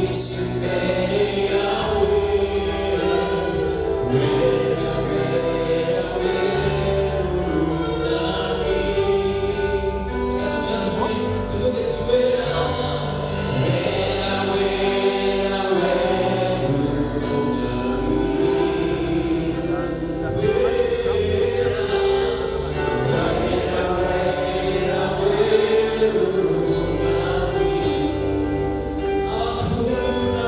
Imbere yawe, wera, wera, wera urunani. Reka tubyandure tuvuge tuwera, wera, wera, wera urunani, wera, wera, wera, wera urunani. Hakuna.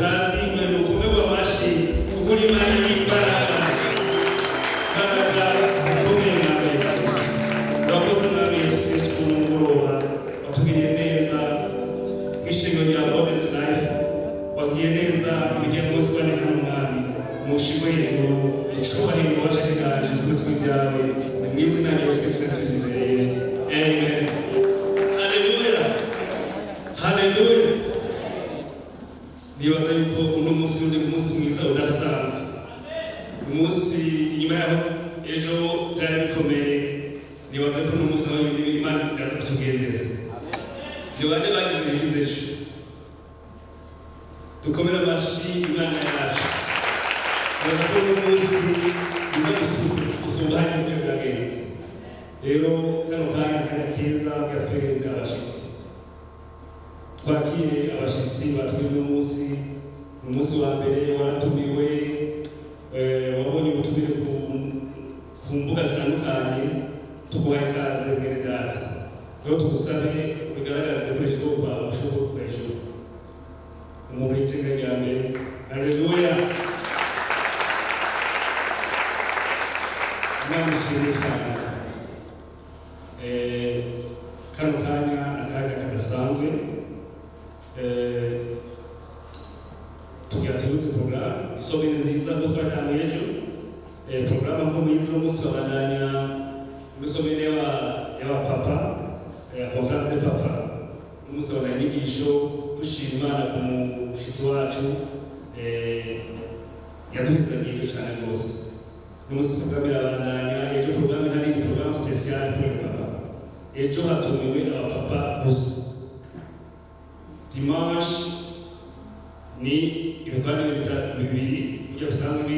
Utazigwe nukomerwa amashi kuko uri Imana y'imbaraga, imbaraga zikomeye. Mwami Yesu Kristo, urakoze. Mwami Yesu Kristo, kuri uno mugoroba watugiriye neza nk'ishengero rya Abundant Life, wagiye neza imiryango yose bari hano. Mwami, mushimwe hejuru, icubahiro ubasha kiganje kubitswe ibyawe. Ni mu izina rya Yesu Kristo tuzizeye, amen. Haleluya, haleluya. Nibaza yuko uno munsi undi munsi mwiza udasanzwe, umunsi inyuma yaho ejo byari bikomeye. Nibaza ko uno munsi nawe Imana iraza kutugendera. Ni bande bagize ibigize ejo? Dukomere amashi Imana yacu. Nibaza ko uno munsi biza gusumba hariya uko byagenze. Rero kano kanya, akanya keza bwatwereze abashitsi, twakire abashitsi batumiwe uno munsi. Ni umunsi wa mbere waratumiwe, wabonye ubutumire ku mbuga zitandukanye. Tuguhaye ikaze, mwene data. Rero tugusabe bigaragaze ukoresha ukuboko kwawe, ushobora ukuboko hejuru, umuntu yinjiye rya mbere. Haleluya, Imana ishimwe cyane. Kano kanya ni akanya kadasanzwe. Tugira tubutse porogaramu isomero nziza ko twatanguye ejo. Porogaramu nko muyizi, uno munsi babandanya muri semaine y'abapapa, conférence de papa. Uno munsi babandanya inyigisho, dushima Imana ku mushitsi wacu yaduhezaniye ejo cyane rwose. Uno munsi porogaramu irabandanya. Ejo porogaramu ihari ni porogaramu spéciale pour les papa. Ejo hatumiwe abapapa gusa. Dimanche ni ibiganiro bibiri burya bisanzwe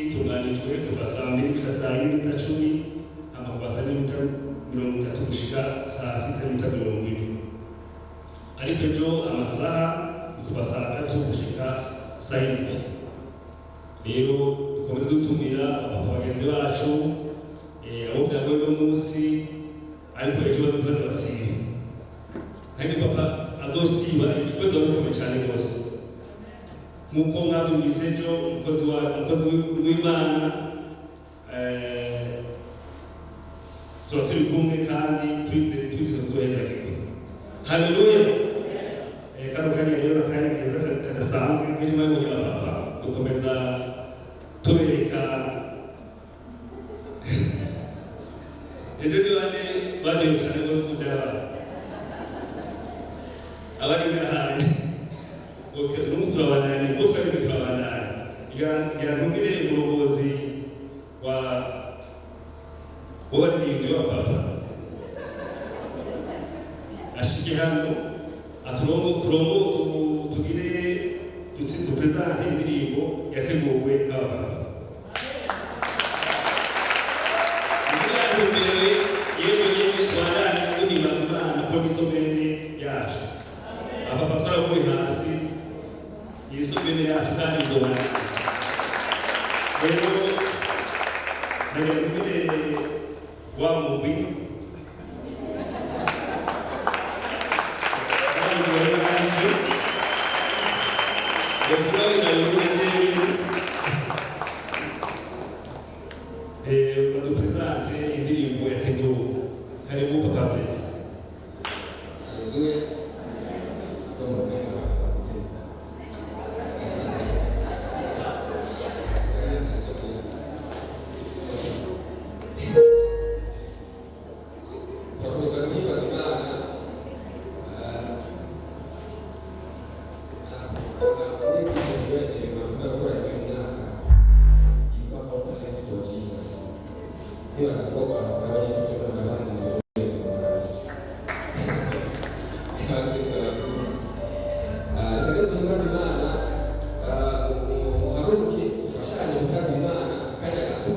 bitunganijwe, kuva saa 2 gushika saa 4:10, hama kuva saa 4:30 gushika saa 6:40. Ariko ejo amasaha ni kuva saa 3 gushika saa 7. Rero dukomeze dutumira abapapa bagenzi bacu, abo byagoye uno munsi, ariko ejo baze basibe. Kandi papa azosiba ejo, kwezi gukomeye cyane rwose. Nk'uko mwabyumvise ejo, umukozi w'Imana, tuba turi kumwe kandi twiteze kuzohezagirwa. Haleluya. Kano kanya rero ni akanya keza kadasanzwe. Nk'ejo mwabonye abapapa, dukomeza tubereka ejo ni bane bagiye cyane rwose ko byabaye abari barahaye. Okay, uno munsi turabandanya kuko twari turabandanya. Ngira ntumire umurongozi wa w'abaririmbyi wa papa ashike hano, aturongo turongo tugire dupresente indirimbo yateguwe n'abapapa. Kugira ntumbero yejo nyene tubandanye duhimbaza Imana ko ni semaine yacu. Abapapa twaravuye hasi, iyi semaine yacu kandi izobana. Rero ndagira ntumire wa mugwi, wa mugwi wari wanje yakura wenda jewe, badupresente indirimbo yateguwe. Karibu, Papa Blaise. Haleluya. Ndumva umenga bakabatse. It's okay. Okay. Turakomeza guhimbaza Imana. Muri Église niyo bakunda gukora rimwe mu mwaka yitwa All Talent for Jesus. Ndibaza ko abantu abanyifuza n'abandi kabisa. Kandi barabyumva. Reka duhimbaze Imana, muhaguruke dufashanye gutaza Imana akanya gato.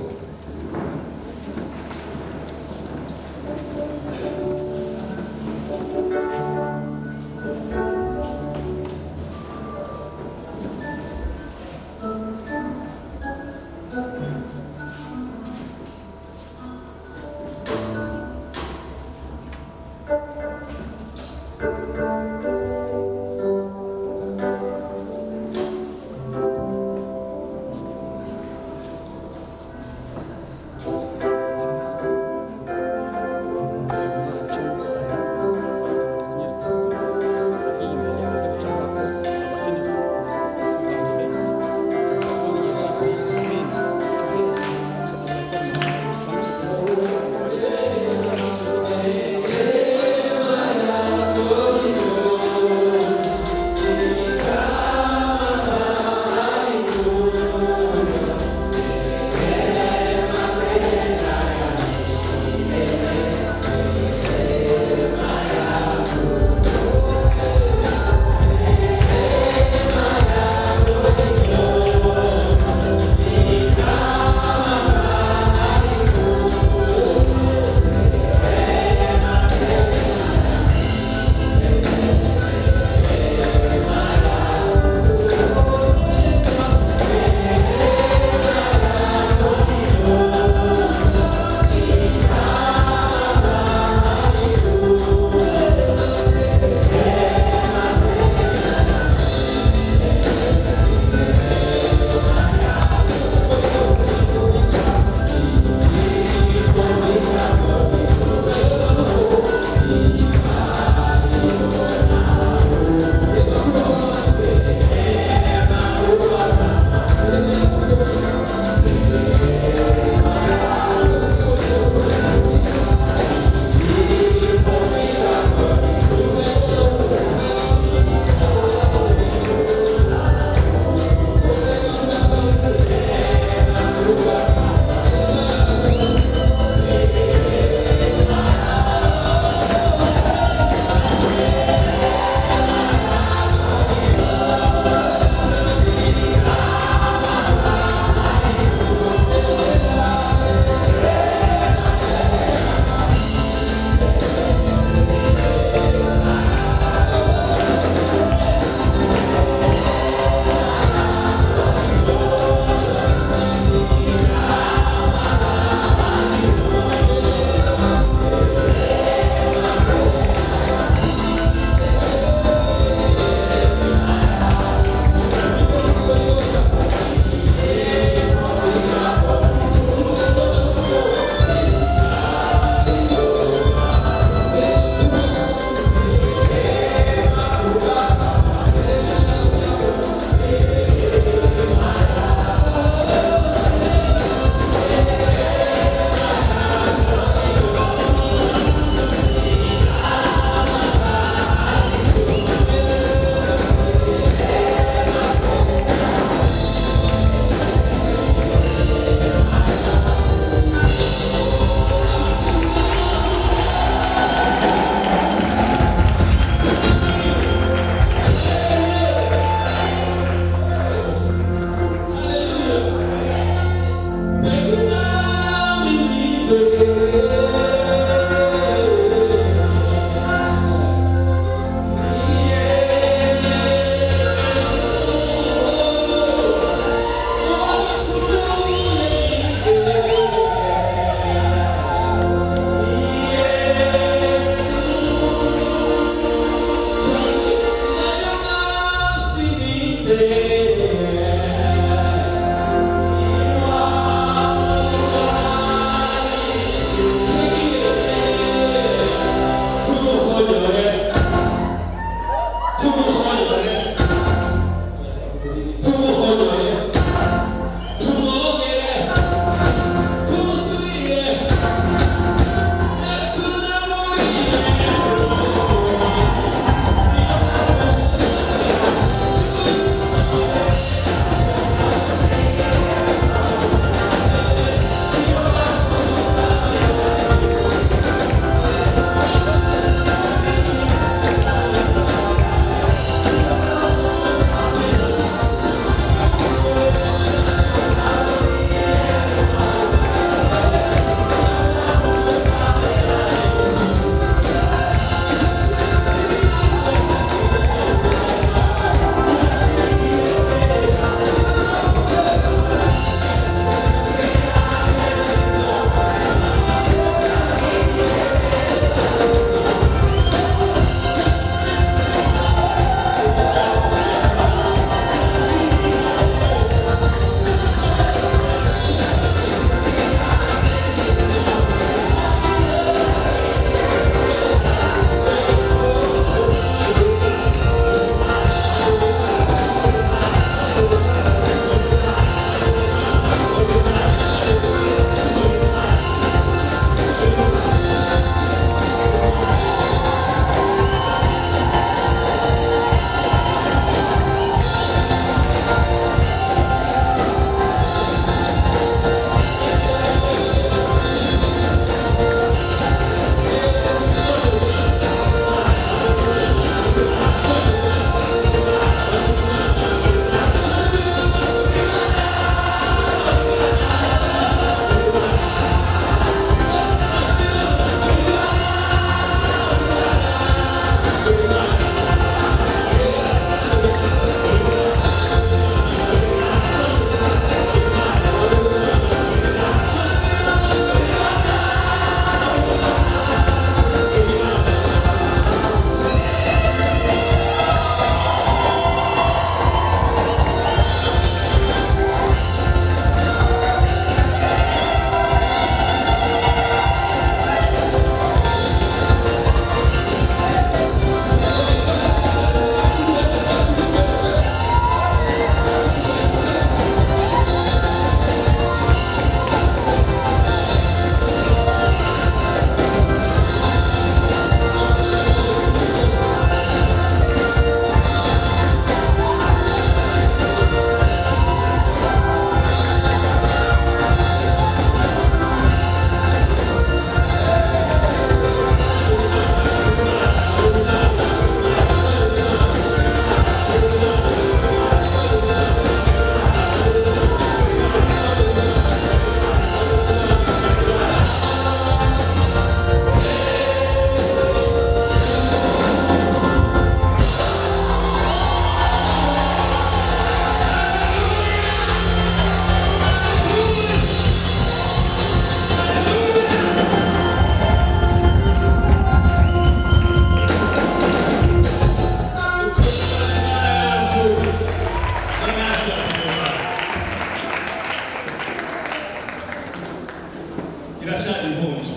Ndacari impunzi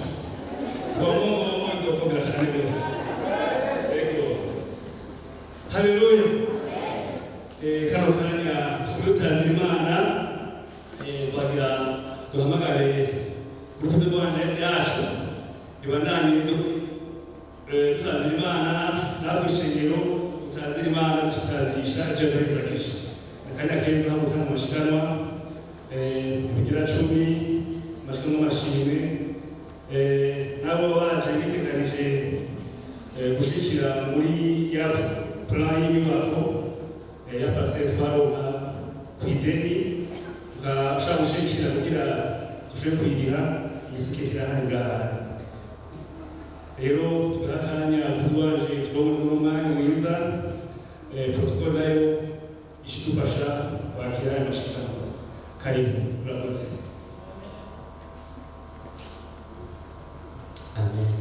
ngombwa ngombwa bizokomera cyane rwose. Yego, haleluya. Kano kanya tukubutazira Imana, twagira duhamagare groupe de louange yacu ibandanye tutazira Imana, natwe ishengero tutazira Imana, tutazirisha ivyo duhezagisha. Akanya keza ho gutanga amashikanwa, ibigira 10, amashikanwa, amashimwe. Nabo baje biteganije gushikira muri ya plan y'inyubako, ya parcelle twaronka kw'ideni, ukashaka gushikira kugira dushobore kuyiriha, igisike kirahari ngaha. Rero tugaha akanya tuwaje tubone uno mwanya mwiza, protocole nayo ishidufasha kwakira ayo mashikanwa. Karibu, murakoze. Amen.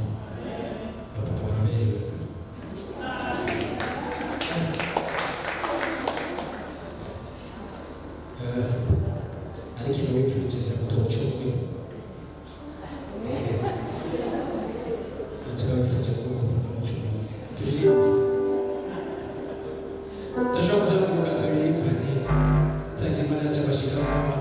Abapapa baraberewe. Ariko ikintu wipfuje kugira ngo tuwucunge. Tuba wipfuje ko umucunge. Turirimbe. Turashobora kuzamuka turirimbane. Dutangira Imana yacu abashikamo.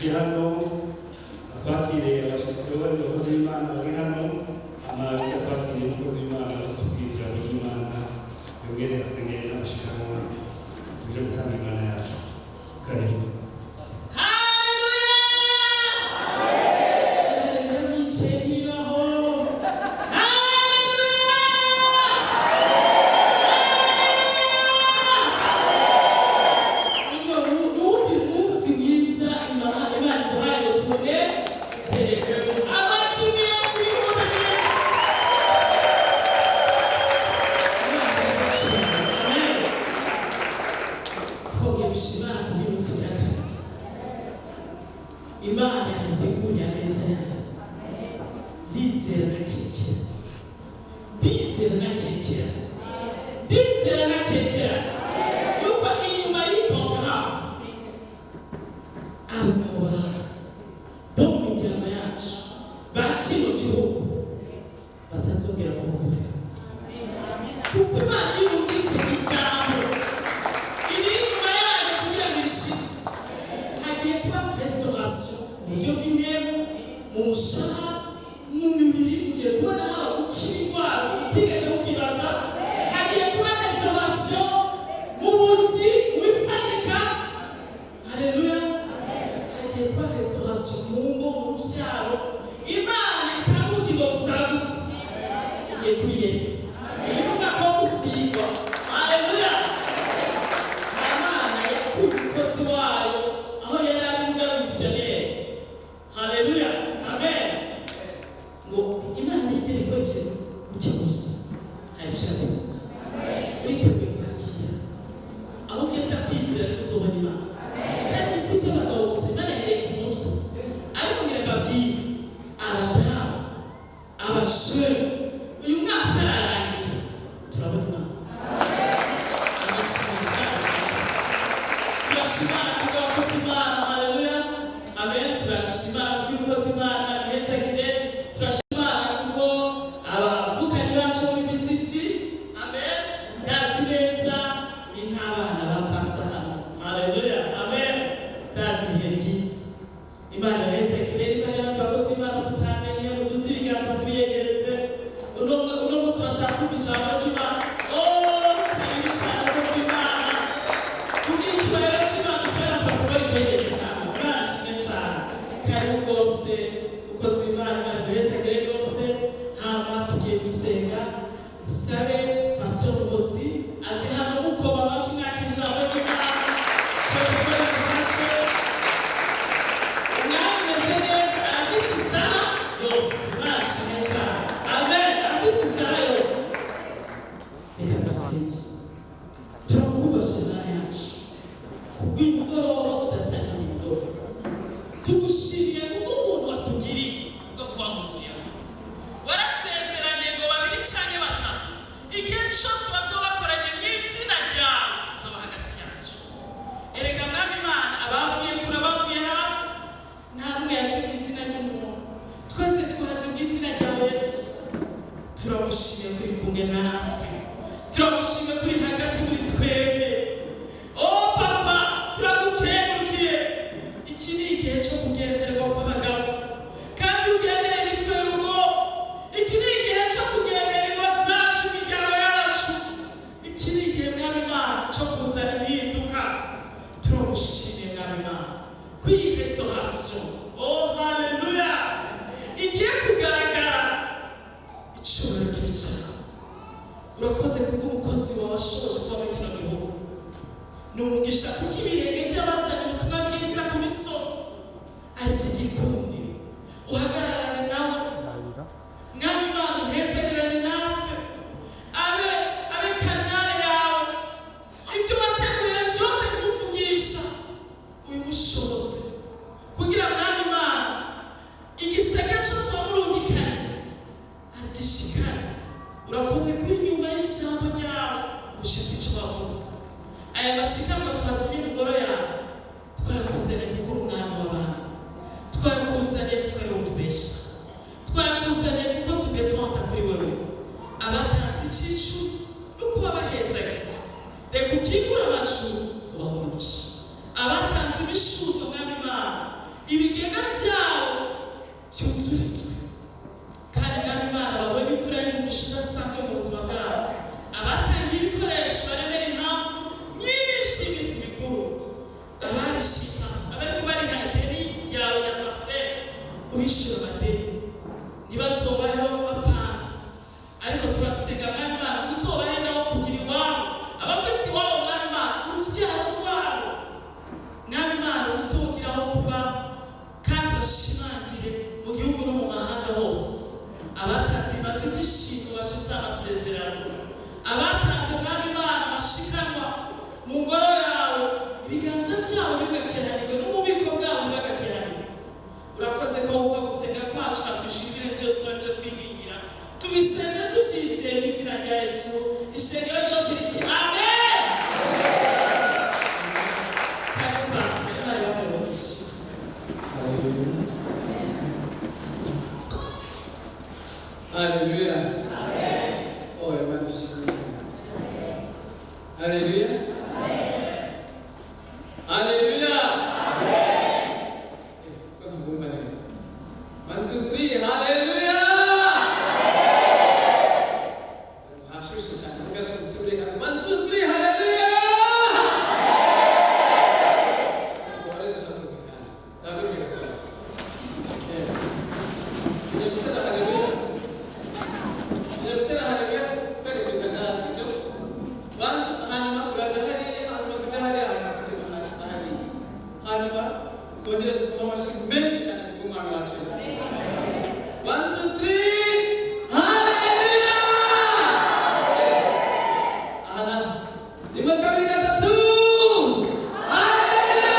Ashike hano atwakire abashitsi b'abakozi b'Imana bari hano, amazi atwakiriye umukozi w'Imana atubwira ijambo ry'Imana, yongere asengere n'abashikanwa tuje gutanga Imana yacu. Karibu. Haleluya! Haleluya, nicaye nibaho. Haleluya! Haleluya! Uyu ni umunsi mwiza Imana iduhaye ngo tunezererwe. Amashyi menshi y'umuntu mwiza. Imana irabishima. Amen. Twongeye gushima Imana kubw'umunsi wa kabiri. Imana yaduteguriye ameza yayo. Ndizera nakekera, ndizera nakekera, ndizera nakekera yuko inyuma y'iyi conference abagabo bawe bo mu miryango yacu ba kino gihugu batazongera kugukorera, kuko Imana iyo irungitse ijambo ibiri inyuma yayo kugira ngo ishitse. Hagiye kuba restauration mu buryo bw'impemu, mu mushaha, mu mibiri. Mugiye kubona haba gukira indwara mutigeze mukibaza. Hagiye kuba restauration mu buzi, mu bifatika. Haleluya! Hagiye kuba restauration mu ngo, mu rubyaro. Imana itanga ubugingo busagutse, igiye kubiyereka. Uyu ni umwaka wo gusigwa. Haleluya! Imana yakuye umukozi wayo aho yari ari umugabo misiyoneri. Haleluya, amen. Ngo Imana ntiyigera ikora ikintu gutya gusa, hari icyo irateguye. Uriteguye kwakira? Aho ugeze kwizera niko uzobona Imana. Kandi si iby'abagabo gusa, Imana yahereye ku mutwe. Ariko ngira mbabwire abadamu, abasore, uyu mwaka utararangiye turabona Imana. Amashyi menshi. Turashimana kubw'abakozi Imana. Haleluya, amen. Turashimana kubw'umukozi Imana ntihezagire. Turashimana kubwo abavukanyi bacu muri BCC. Amen. Ndazi neza ni nk'abana ba pasita hano. Haleluya, amen. Ndazi ibihe byiza. Imana yahezagire. Niba hari abandi bakozi Imana tutamenye ngo tuzi ibiganza tubiyegereze. Uno munsi turashaka kumva ijambo ry'Imana. Oh, karibu cyane abakozi b'Imana. Kugira icyubahiro cy'Imana usabira protokole ikwegetse hamwe. Imana ishimwe cyane. Karibu rwose umukozi w'Imana. Imana iguhezagire rwose. Hama tugiye gusenga. Musabe Pastor Ngozi aze hano mukoma amashyi mwakira ijambo ry'Imana. Protokole imufashe. Umwami umeze neza, arafise isaha yose. Imana ishimwe cyane. Amen. Arafise isaha yose. Reka dusenge. Turakubasha Imana yacu kubw'uyu mugoroba udasanga nimugoroba. Tugushimiye kubwo umuntu watugiriye bwo kuba mu nzu yawe. Warasezeranye ngo babiri canke batatu igihe cyose bazoba bakoranye mu izina ryawe, uzoba hagati yacu. Erega Mwami Imana, abavuye kure, abavuye hafi, nta n'umwe yaje mu izina ry'umuntu. Twese twaje mu izina rya Yesu. Turagushimiye kuri kumwe natwe, turagushimiye kuri hagati muri twebwe. Oh Papa, turagukengurukiye. Iki ni igihe cyo kugenderwa kw'abagabo, kandi ugendere imitwe y'urugo. Iki ni igihe cyo kugendera ingo zacu, imiryango yacu. Iki ni igihe, Mwami Imana, cyo kuzana impinduka. Turagushimiye, Mwami Imana, ko iyi restauration, oh haleluya, igiye kugaragara. Icyubahiro kibi cyane. Urakoze kuko umukozi wawe ashoboje kuba muri kino gihugu ni umugisha, kuko ibirenge by'abazanye ubutumwa bwiza ku misozi ari iby'igikundiro. Uhagararane nawe, Mwami Imana, uhezagirane natwe, abe canal yawe. Ibyo wateguye byose kumuvugisha ubimushoboze, kugira Mwami Imana igiseke cyose wamurungikanye agishikane. Urakoze kuri nyuma y'ijambo ryawe ushitse icyo wavuze. Aya mashikanwa twazanye mu ngoro yawe, twayakuzaniye kuko uri umwami w'abantu, twayakuzaniye kuko ari wowe utubesha, twayakuzaniye kuko tudependa kuri wewe. Abatanze icicu nuko wabahezagiye, reka ukingure amajuru ubahe umugisha. Abatanze imishuzo, Mwami Imana, Ibigega byabo byuzurizwe, kandi Mwami Imana, babone imfura y'umugisha udasanzwe mu buzima bwabo. Abatangiye ibikoresho baremera impamvu nyinshi y'iminsi mikuru, abarishe, abariko bariha ideni ryawe rya parcelle, ubishyura amadeni, ntibazobaheho bapanze. Ariko turasenga, Mwami Imana, uzobahe nabo kugira iwabo, abafise iwabo, Mwami Imana, urubyaro rwabo, Mwami Imana, uzongeraho kuba kandi bashimangire mu gihugu no mu mahanga hose. Abatanze ibimaze ibyishimo, bashitse amasezerano, abatanze, Mwami Imana, bashikanwa mu ngoro yawe, ibiganza byabo ntibigakeranirwe n'ububiko bwabo ntibagakeranirwe. Urakoze ko wumva gusenga kwacu, atwishyura ibirenze byose ibyo twingingira. Tubisenze tubyizeye mu izina rya Yesu. Ishengero ryose riti amen. Kandi pasiteri, Imana ibahe. Haleluya. Oh, Imana ishimwe cyane. Haleluya. Haleluya. Ko ntabumva neza. One, two, three. Haleluya. Hashushe cyane. Reka dusubire kandi. One, two, three. Haleluya. Ubwo duhaguruke kandi. Duhaguruke gato. Yes. Tugiye gutera haleluya. Tugiye gutera haleluya twerekeza ngaha, sibyo? Bantu, hanyuma turaja hariya, hanyuma tuja hariya, hanyuma tujya na hariya. Hanyuma twongere dukome amashyi menshi cyane kubw'umwami wacu Yesu Kristo. One, two, three. Haleluya! Yes. Aha naho. Rimwe, kabiri, gatatu. Haleluya!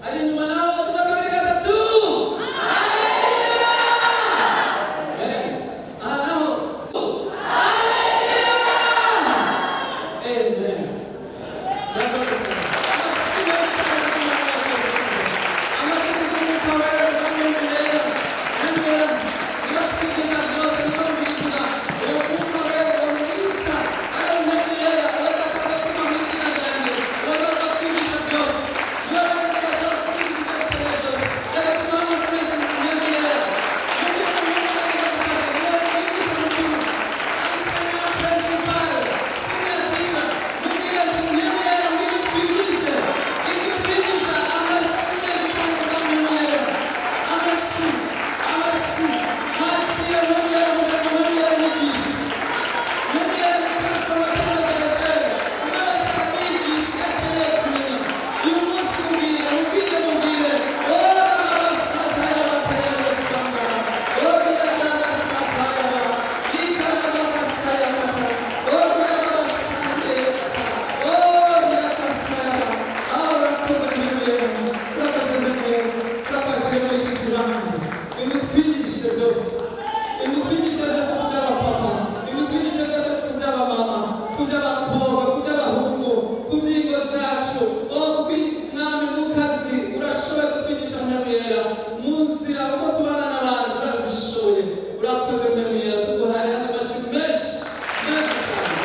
Ari inyuma naho, rimwe, kabiri, gatatu. Haleluya! Amen. Aha naho. Haleluya! Amen. Amashyi menshi cyane ku Mwami wacu Yesu Kristo. Amashyi ku Mwuka Wera, Mwami wera, Mwami wera. Niba twigisha byose, nicyo bivuga. Uwo Mwuka Wera, uwo mwibutsa, ari Mwami wera, uwo atazatuma mu izina ryanjye, uwo azatwigisha byose. Niba bari badashobora kutwigisha ibyo bakeneye byose, reka tumuhe amashyi menshi ku Mwami wera. Ibitwigisha byose ku by'abapapa, ibitwigisha byose ku by'abamama, ku by'abakobwa, ku by'abahungu, ku by'ingo zacu. Oh, Mwami mu kazi urashoboye kutwigisha, Mwami yera, mu nzira uko tubana n'abantu urabishoboye. Urakoze, Mwami yera, tuguhaye andi mashyi menshi menshi cyane.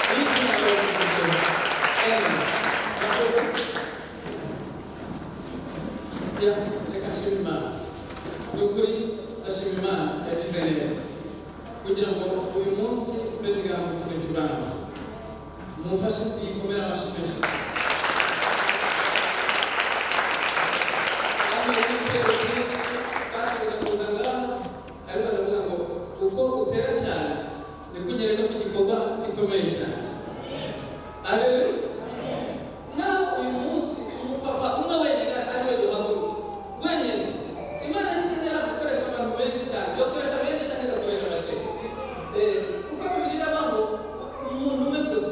Mu izina rya Yesu Kristo. Amen. Urakoze. Ya, reka nshime Imana. Ni ukuri ndashima Imana yagize neza kugira ngo uyu munsi mbe ndigambo kino kibanza. Mumfashe tuyikomere amashyi menshi cyane. Bamwe n'ibitero byinshi bateguye kuza ngaha, ariko ndavuga ngo uko utera cyane niko ugera no ku gikorwa gikomeye cyane. Haleluya. Naho uyu munsi umupapa umwe wenyine ari we duhaguruka wenyine, Imana ntikenera gukoresha abantu benshi cyane, igakoresha benshi cyane, igakoresha bake. Kuko Bibiliya iravuga ngo umuntu umwe gusa,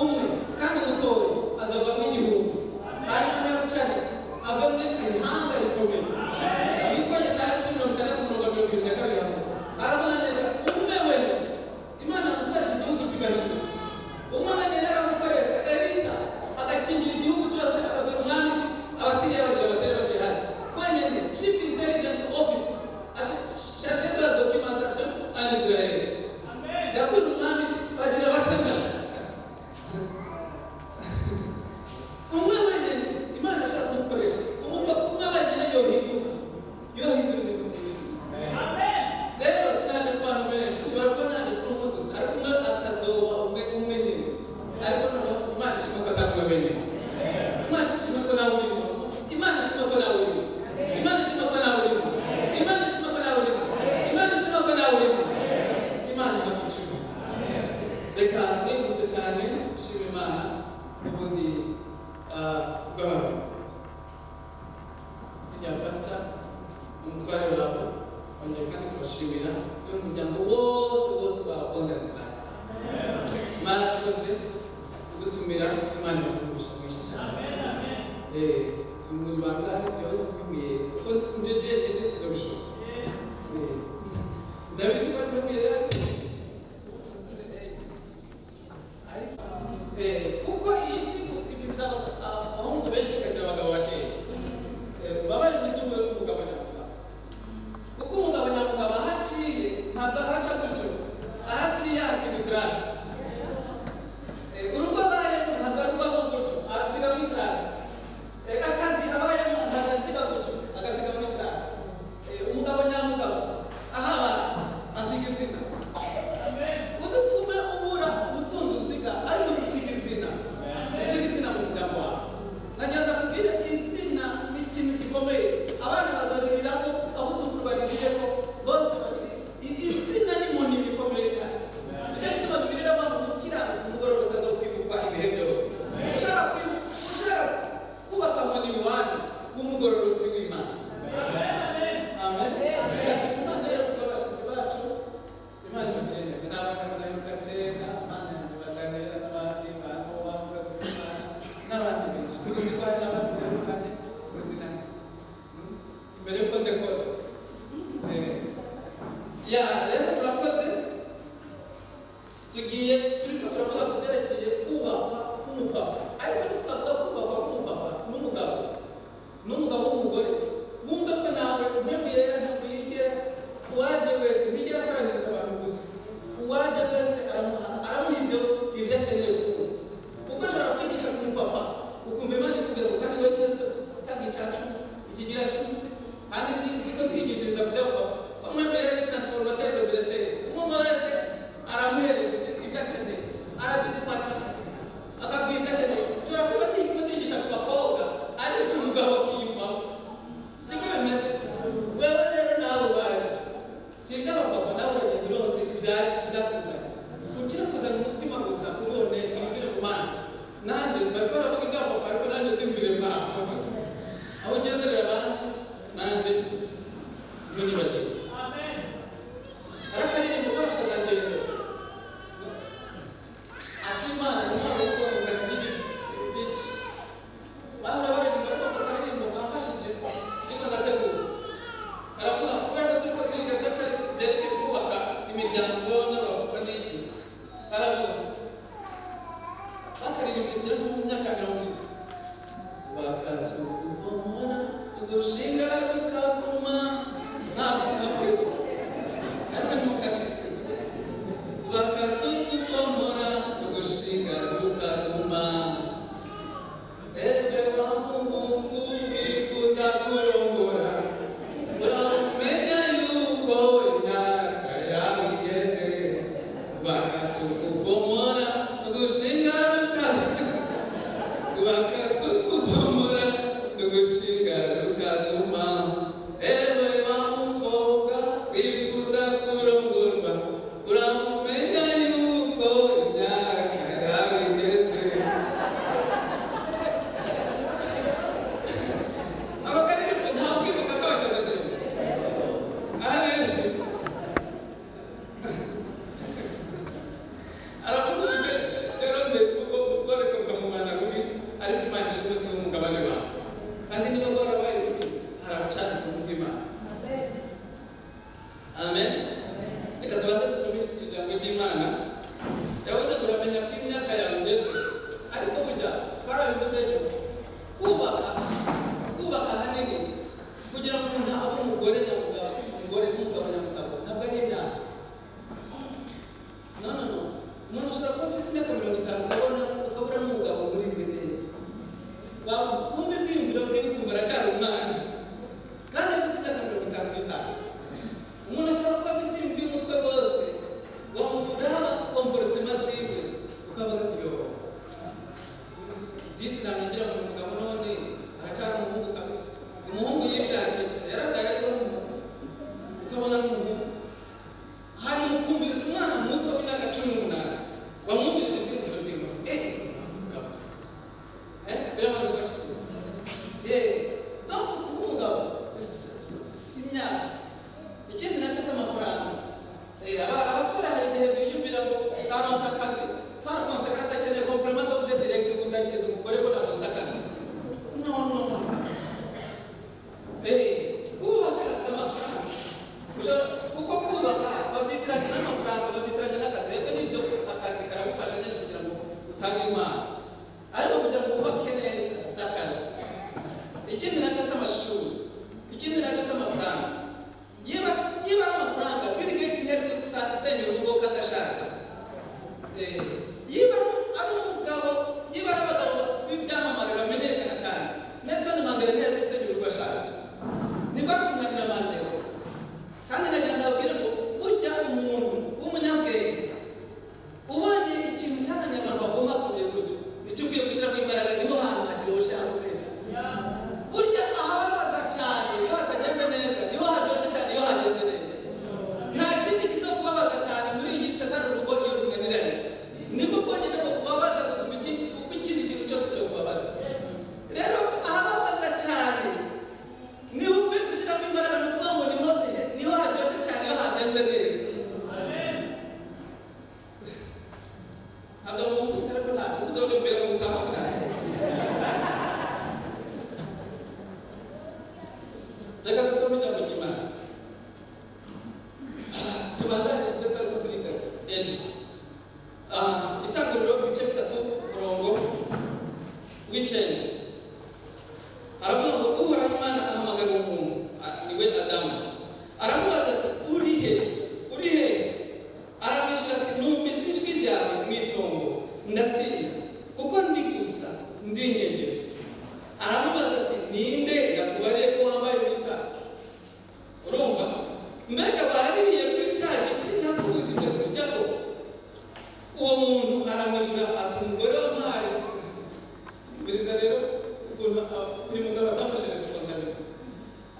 umwe kandi mutoya, azava nk'igihumbi, hanyuma nyarucane avamo ihanga rikomeye. Niko Yesaya 60:72 havuga. Aravuga neza umwe wenyine, Imana gukoresha igihugu kigahinduka. Rya pasita, umutware wawe, bongeye kandi kubashimira n'umuryango wose wose wa Abundant Life. Mwarakoze kudutumira, Imana ibahe mwinshi cyane. Tumuri bangahe? Jewe nakwimuye kuko nje jenyine sinabishobora. Ndabizi ko ntumiye, kuko iyi si ifise abahungu benshi ikagira abagabo bakeya. Babaye bizuwe n'umugabo nyamugabo, kuko umugabo nyamugabo aho aciye ntabwo ahaca gutyo, aho aciye hasiga itrace. Urugo abayemo ntabwo arubamo gutyo, asiga muri trace. Akazi abayemo ntabwo asiga gutyo, agasiga muri trace. Umugabo nyamugabo aho aba asiga izina. Udupfume ubura ubutunzi usiga, ariko usiga izina, usiga izina mu muryango wawe. Nagira ndakubwira, izina ni ikintu gikomeye. Abana bazaririramo, abuzukuru baririremo, bose bariri. Izina ni munini, ikomeye cyane. Nicyo gituma Bibiliya iravuga ngo umukiranutsi, umugororotsi azokwibukwa ibihe byose. Ushaka kubaka munini wanyu w'umugororotsi w'Imana. Amen. Ndashima Imana rero kuko abashyitsi bacu, Imana ibagire neza. N'abana badaheruka kera, Imana yanjye, baganira n'abandi bantu bakoze Imana n'abandi benshi. Tuzi ko hari n'abandi duherukanye, tuzinanye imbere y'uko ndekora. Ya rero murakoze. Tugiye turiko turavuga ku byerekeye kubakwa k'umupapa, ariko ntitwavuga kubakwa k'umupapa n'umugabo n'umugabo w'umugore. Wumve ko nawe Mpwemu Yera ntabwo yigera, uwaje wese ntigera akoranyiriza abantu gusa. Uwaje wese aramuha ibyo akeneye kumva, kuko nshobora kwigisha ku mupapa, ukumva Imana ikubwira ngo kandi we utanga icya cumi, ikigira cumi, kandi ndiko ndigishiriza ku by'abapapa, ko Mpwemu Yera ni transformateur, redresseur. Umwe wese aramuhereza ibyo akeneye, aradisipaca, akaguha ibyo akeneye. Nshobora kuba ndiko ndigisha ku bakobwa, ariko umugabo akiyumvamo. Siko bimeze? Wewe rero nawe waje, si iby'abapapa, nawe uragenda uronse ibyari byakuzanye, ukiri kuzana umutima gusa ubone tubibwire ku Mana. Nanjye bariko baravuga iby'abapapa, ariko nanjye simvire mwaho aho ugenderera abandi, nanjye ntunyibagire. Hari akaririmbo k'abashazangendo ak'Imana, ni ntabwo kuko byinshi bahora baririmba, ariko ako karirimbo kamfashije ndiko ndategura. Karavuga, kubera ko turiko turiga byerekeye kubaka imiryango n'abapapa n'iki, karavuga, bakaririmbye ngira nko mu myaka 30: "Bakasukubomora ugushinga rukaguma." Ntabwo kavuga, ariko ni mukati: "Bakasukubomora ugushinga rukaguma, ejo wa muhungu wifuza kurongora, uramenya yuko imyaka yawe igeze. Bakasukubomora ugushinga rukaguma, bakasukubomora ugushinga rukaguma, ewe wa mukobwa wifuza kurongorwa, uramenya yuko imyaka yawe igeze." Ako karirimbo ntawe ukibuka k'abashaza ndende? Aha rero aravuga uti rero nde ubwo ubwo reka ukamubana rubi, ariko Imana ishimwe, si umugabane wawe, kandi niba rwarabaye rubi. Kubaka si amafaranga. Kuko kubaka babyitiranya n'amafaranga, babyitiranya n'akazi. Yego nibyo, akazi karagufasha nyine kugira ngo utange inkwano, ariko kugira ngo wubake neza si akazi. Ikindi nacyo si amashuri, ikindi nacyo si amafaranga. Niba ari amafaranga, Bill Gates ntiyari gusenya urugo kandi ashaje. Niba ari umugabo, niba ari abagabo b'ibyamamare bamenyekana cyane, Nelson Mandela ntiyari gusenya urugo ashaje. Nibwo ari kunanira Mandela. Kandi nagira ngo ababwire ngo burya umuntu w'umunyabwenge ubonye ikintu cyananiye abantu bakomakomeye gutyo, nicyo ukwiye gushyiramo imbaraga, niho hantu haryoshye hakomeye cyane. Burya ahababaza cyane iyo hatagenze neza, niho haryoshye cyane iyo hagenze neza. Nta kindi kizakubabaza cyane muri iyi si atari urugo iyo runaniranye. Nibwo bwonyine bwo kubabaza gusumba ikindi, uko ikindi kintu cyose cyo kubabaza. Rero ahababaza cyane niho ukwiye gushyiramo imbaraga, ni ukuvuga ngo niho haryoshye cyane iyo hagenze neza. Ntabwo mwumvise, ariko ntacyo muzobyumvira mu gutaha bwanyu. Reka dusome ijambo ry'Imana, tubandane ibyo twarimo turiga ejo. Itanguriro ibice 3, umurongo w'9, aravuga ngo Uhoraho Imana ahamagara umuntu, niwe Adamu, aramubaza ati: "Uri he? Uri he?" Aramwishyura ati: "Numvise ijwi ryawe mu itongo, ndatinya kuko ndi gusa, ndinyegeza." Aramubaza ati: "Ninde yakubariye ko wambaye ubusa?" Urumva, mbega wariye kuri cya giti nakubujije kuryaho? Uwo muntu aramwishyura ati: "Umugore wampaye." Buriza rero ukuntu uyu mugabo atafashe responsabilité.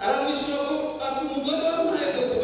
Aramwishyura ko ati: "Umugore wampaye ngo tubane."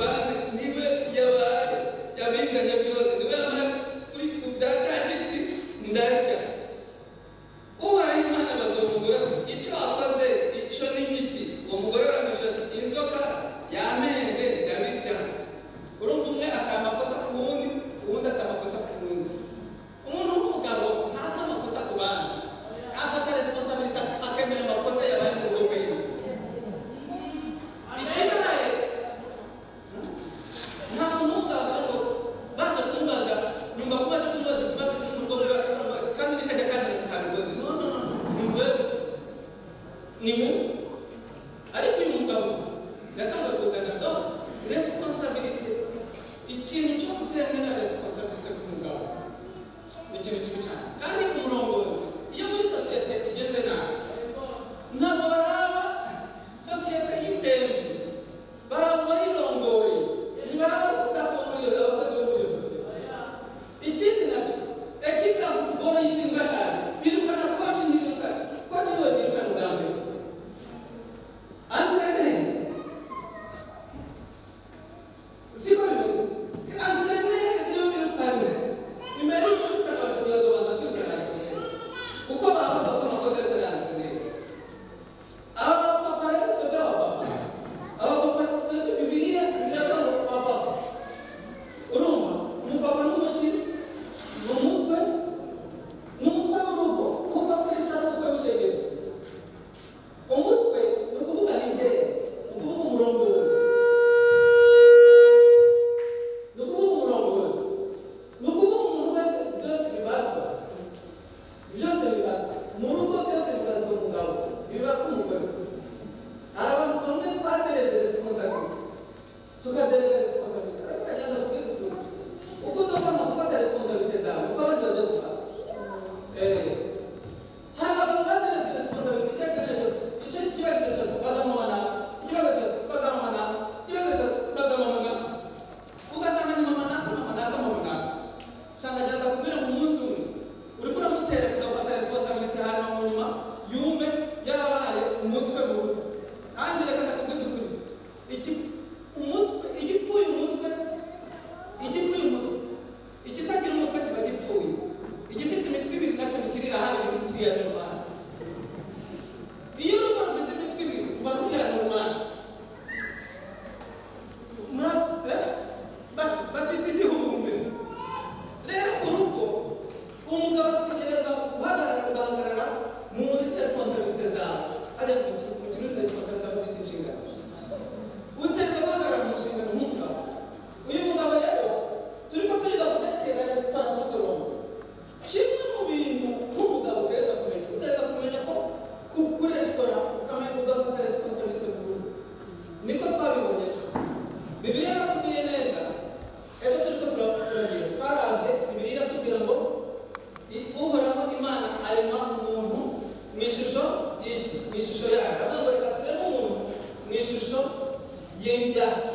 Yacu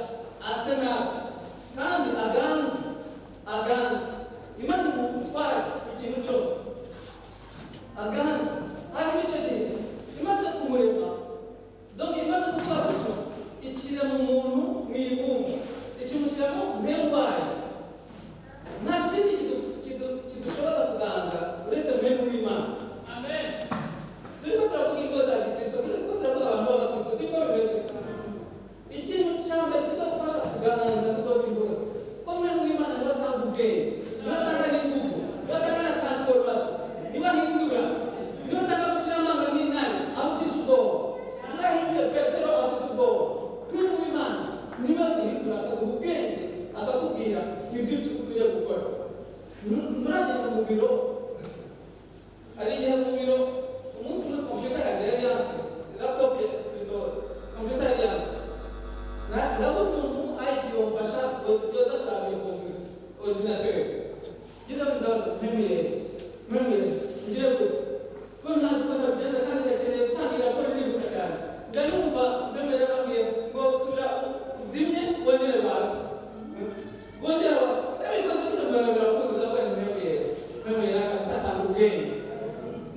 ase natwe kandi aganze, aganze. Imana imuha ubutware ku kintu cyose, aganze. Hanyuma icyo gihe imaze kumurema, donc imaze kuvuga gutyo, icira mu muntu mu ibumba, ikimushyiramo mpemu wayo. Nta kindi kidushoboza kuganza uretse mpemu w'Imana. Turiko turavuga ingo za gikristo, turiko turavuga abantu b'abakristo, siko bimeze? Ikintu cya mbere kizagufasha kuganza kuzoba hose ko mpemu w'Imana niwe atanga ubwenge, niwe atanga n'ingufu, niwe atanga na transformation, niwe ahindura, niwe atanga gushyira amanga nk'intare aho ufise ubwoba, niwe ahinduye Petero aho ufise ubwoba. Mpemu w'Imana niwe aguhindura, akaguha ubwenge, akakubwira ibyo ukwiriye gukora. Muragenda mu biro, hari igihe mu biro umunsi umwe kompiyuta yanjye yari yanse, laptop plutôt, kompiyuta yari yanse. Ndabona umuntu IT wamfasha yoza kuraba iyo kompiyuta, ordinateur. Ngeze aho ndabaza mpemuyere, mpemuyere, ngiye gute ko ntazi uko ndabigenza kandi ndakeneye gutangira gukora nihuta cyane? Ndanumva mpemuyere bambwiye ngo subira uzimye wongere watse, wongere watse. Ndabikoze gutyo mbona birakunze. Ndavuga ni mpemuyere, mpemuyere kabisa atanga ubwenge.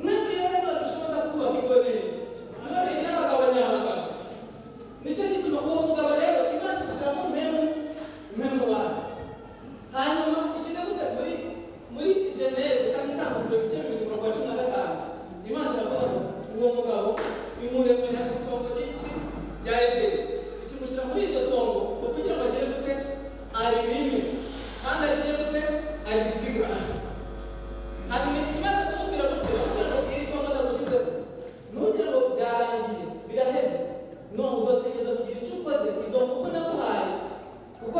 Mpemuyere niba dushoboza kubaka ingo neza, niba tugira abagabo nyabagabo. Nicyo gituma uwo mugabo rero Imana imushyiramo mpemu, mpemu wayo. Hanyuma igize gute? Muri Genèse cyangwa Itanguriro, ibice 2, umurongo wa 15, Imana iravuga ngo uwo mugabo imuremera itongo ry'iki? Rya Edeni. Ikimushyira muri iryo tongo ngo kugira ngo agere gute? Aririme kandi agire gute? Arizigame. Hanyuma imaze kumubwira gutyo, iramubwira ngo iri tongo ndagushyizemo, ntugire ngo byarangiye, biraheze. No uzotegereza kugira icyo ukoze. Izo ngufu naguhaye, kuko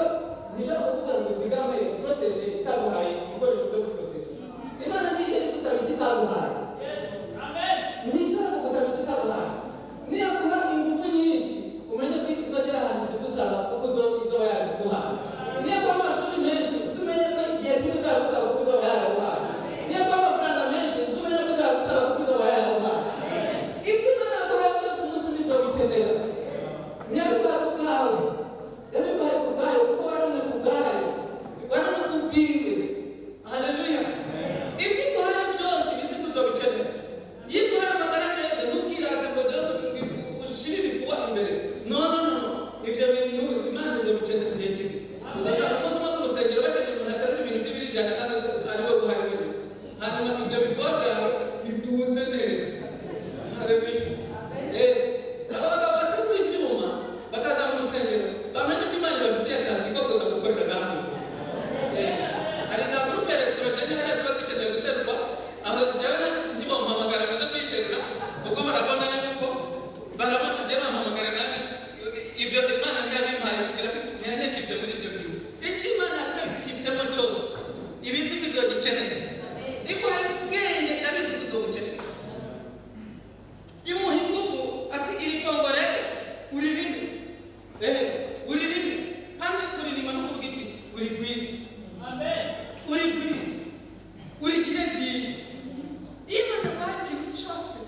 ntishobora kukubwira ngo uzigame, protège, itaguhaye ibikoresho byo guprotéger. Imana ntiyigera igusaba icyo itaguhaye, ntishobora kugusaba icyo itaguhaye. Niyo guha ingufu nyinshi, umenye ko izogera ahantu zigusaba kuko izoba yaziguhaye. Niyo guha amashuri menshi, uzumenye ko igihe kimwe izagusaba kuko izoba yaraguhaye. Niyo guha amafaranga menshi, uzumenye ko izagusaba kuko izoba yaraguhaye. Ibyo Imana yaguhaye byose, umunsi umwe izobikenera. Ntiyabiguhaye ku bwawe, yabiguhaye ku bwayo, kuko waremwe ku bwayo, waremwe ku bwiwe. Haleluya! Ibyo iguhaye byose bizi ko uzobikenera. Iyo iguhaye amagara meza, ntukirate ngo ushyire ibifuha imbere. No, no, no, no, ibyo bintu Imana izobikenera igihe kimwe. Uzasanga umunsi umwe ku rusengero bakeneye umuntu aterura ibintu by'ibiro 100 kandi ari we guhaye wenyine. Hanyuma ibyo bifuha byawe bituze neza. Haleluya! Aba bagabo baterura ibyuma bakaza mu rusengero, bamenye ko Imana ibafitiye akazi ko kuza gukorera gafuze. Hari za groupe électrogène hariya ziba zikeneye guterurwa. Aho jewe ntibampamagara ngo nze kuyiterura, kuko barabona yuko barabona jewe bampamagara naje. Ibyo Imana ntiyabimpaye kugira ntiyanyekivye muri ibyo bintu. Icyo Imana yakwikivemo cyose, ibizi ko ivyo gikeneye. Iguhaye ubwenge, irabizi ko uzobukeneye. Imuha ingufu, ati iri tongo rero uririme, uririme. Kandi kuririma no kuvuga iki? Urigwize, urigwize, urigire ryiza. Imana guha ikintu cyose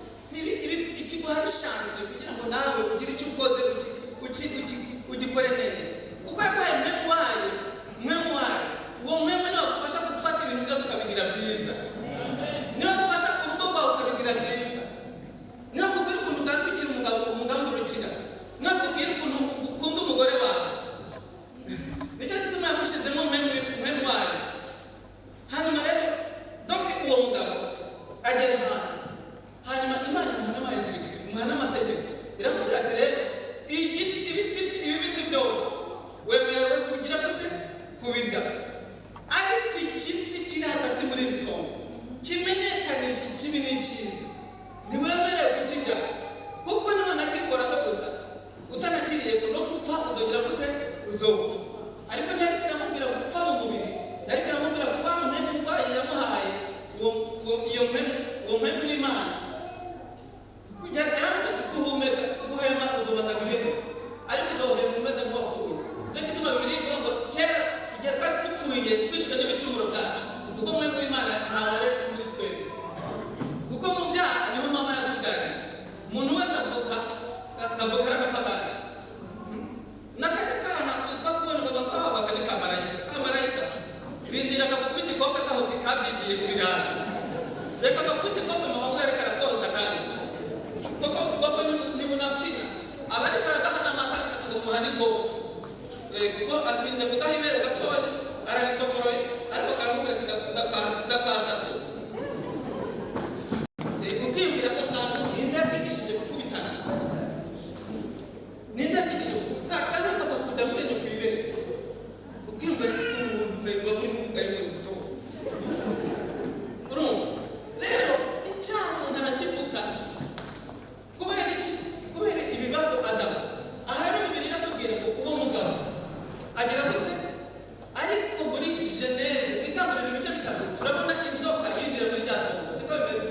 ikiguha bishanze kugira ngo nawe ugire icyo ukoze, ugikore neza, kuko yaguhaye mpemu wayo. Mpemu wayo, uwo mpemu niwe wagufasha gufata ibintu byose ukabigira byiza, niwe wagufasha urugo rwawe ukabigira byiza, niwe akubwira ukuntu ugandukira umugabo, umugandurukira, niwe akubwira ukuntu ukunda umugore wawe. Nicyo gituma yagushyizemo mpemu wayo. Hanyuma rero, donc uwo mugabo agera ahantu, hanyuma Imana imuha n'ama instruction, imuha n'amategeko, iramubwira ati rero ibiti, ibi biti byose wemerewe kugira gute? Kubirya. Ariko igiti kiri hagati muri iri tongo kimenyekanisha ikibi n'icyiza, ntiwemerewe kukirya, kuko niba nakikoraho gusa utanakiriye, no gupfa uzogira gute? Uzopfa. Ariko ntiyariko iramubwira gupfa mu mubiri, yariko iramubwira kuba mpemu wayo yamuhaye, iyo mpemu, uwo mpemu w'Imana. Yaramubwira ati guhumeka, guhema, uzobanza guhema, ariko uzohema umeze nk'uwapfuye. Nicyo gituma Bibiliya ivuga ngo kera igihe twari dupfuye, twishwe n'ibicumuro byacu, kuko mpemu w'Imana ntawari muri twebwe, kuko mu byaha niho mama yatubyariye. Umuntu wese avuka, akavuka ari agapagani. N'akajya N'ikofi kuko atinze kugaha ibere gatoya, ararisokoroye, ariko karamubwira ati: "Ndakasatu." Ukiyumvira aka kantu, ninde yakigishije gukubitana? Ninde yakigishije gukubitana cyangwa kakakujya mu menyo ku ibere? Ukiyumvira ko umuntu buba burimo ubudayimoni buto. Urumva rero, icyaha umuntu arakivuga. Kubera iki? Kubera ibibazo Adamu. Aha rero Bibiri inatubwira ngo uwo mugabo agira gute? Ariko muri Genèse, Itanguriro ibice 3, turabona inzoka yinjiye muri rya tongo. Siko bimeze?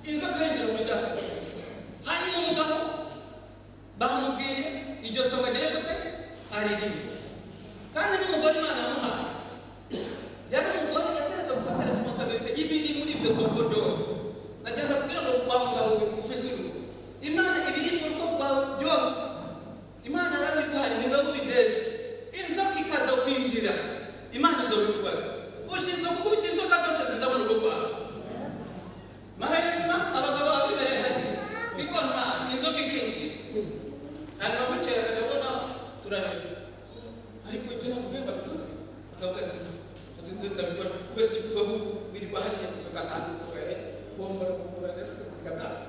Inzoka yinjiye muri rya tongo, hanyuma umugabo bamubwiye iryo tongo agere gute? Aririme. Kandi n'umugore Imana yamuhaye yari umugore yateretse gufata responsabilité y'ibiri muri iryo tongo ryose. Nagenda kubwira ngo wa mugabo we ufise urugo, Imana ibiri mu rugo rwawe byose Imana yarabiguhaye, ni wowe ubijejwe. Inzoka ikaza kwinjira, Imana izobikubaza. Ushinzwe gukubita inzoka zose ziza mu rugo rwawe. Marayizima abagabo baba bibereye hariya niko nta inzoka ikinjira, hanyuma bukeye akajya abona turareba, ariko ibyo nakubwiye babikoze, bakavuga ati "Ndabikora kubera iki?" Kubaho wirirwa hariya inzoka atanu bombora bombora rero zigatanga.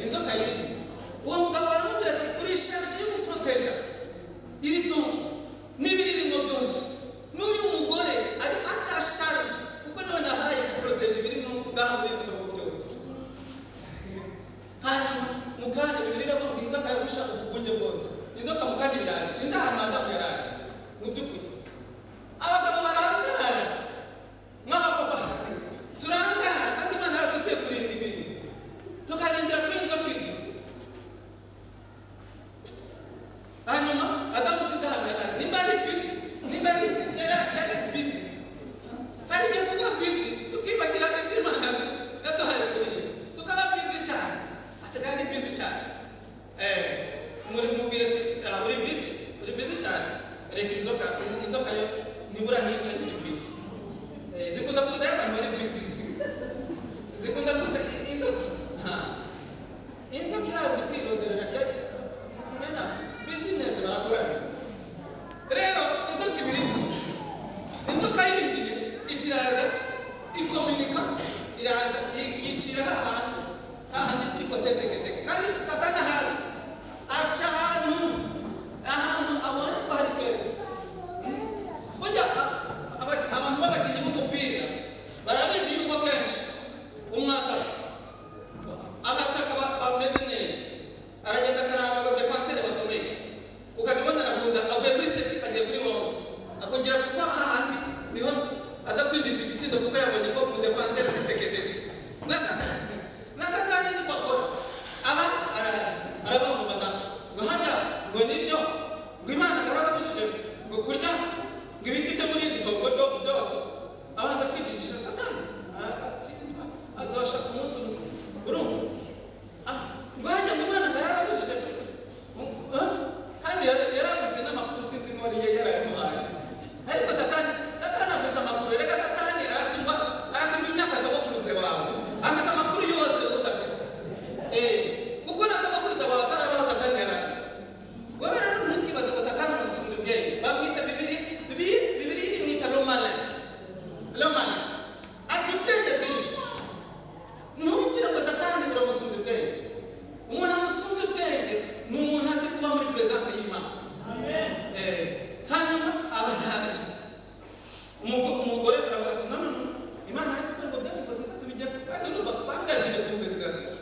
Inzoka yinjiye, uwo mugabo baramubwira ati: "Uri chargé yo guproteja iri tungo n'ibiririmo byose." N'uyu mugore ari atasharije, kuko niwe nahaye guproteja ibirimo ngaha muri iri tungo byose. Hanyuma mu kanya, Bibiri iravuga ngo inzoka yagusha ubugunge bwose. Inzoka mu kanya ibirayi, sinzi ahantu Adamu yaraye. Mu by'ukuri abagabo barangara, nk'abapapa turangara, kandi Imana yaratubwiye kurinda ibintu, tukarindira ko inzoka iza. Hanyuma Adamu sinzi ahantu yaraye, nimba ari busy, nimba ari yari busy. Hari igihe tuba busy tukibagira ibyo Imana yaduhaye kurinda, tukaba busy cyane. Asigaye ari busy cyane. Muri mubwira ati: "Ah, uri busy, uri busy cyane, reka inzoka." Inzoka yo ntibura hica, iri busy. Zikunda kuza iyo abantu bari busy, zikunda kuza inzoka. Ha. Inzoka irazi kwironderera mena business, barakorana. Rero inzoka ibiri injiye, inzoka yinjiye ikiraza ikominika, iraza yicira ahantu hahandi kuri côté teketeke. Kandi Satani ahantu aca, ahantu abonye ko hari faible. Burya abantu b'abakinnyi b'umupira barabizi yuko kenshi umwataka, abataka bameze neza, aragenda akaraba abadéfenseurs bakomeye, ukajya ubona arahunza, avuye kuri 7 agiye kuri 11, akongera, kuko hahandi niho aza kwinjiza igitsindo, kuko yabonye ko umudéfenseur ari teketeke. Na Satani niko akora. Aba araje aravuga ngo madamu, ngo hajya ngo nibyo, ngo Imana ngarababujije ngo kurya ngo ibiti byo muri iri tongo byose. Abanza kwicisha Satani, aragatsindwa, azosha ku munsi umwe. Urumva? Ah, ngo hajya ngo Imana ngarababujije. Kandi yaravuze n'amakuru, sinzi ngo ariyo yarayamuhaye, ariko Satani afise amakuru. Reka, Satani arasumba imyaka sogokuruza wawe, afise amakuru yose udafise. Kuko na sogokuruza wawe atarabaho Satani yaraye. Wewe rero ntukibaze ngo Satani umusumba ubwenge. Bamwita Bibiri imwita le malin. Le malin azi ubwenge bwinshi. Ntugire ngo Satani uramusunza ubwenge. Umuntu amusunza ubwenge ni umuntu azi kuba muri présence y'Imana. Hanyuma aba yaje, umugore aravuga ati: "No, no, no, Imana yaratubwiye ngo byose ngo tuze tubijyeho." Kandi urumva bangajije conversation,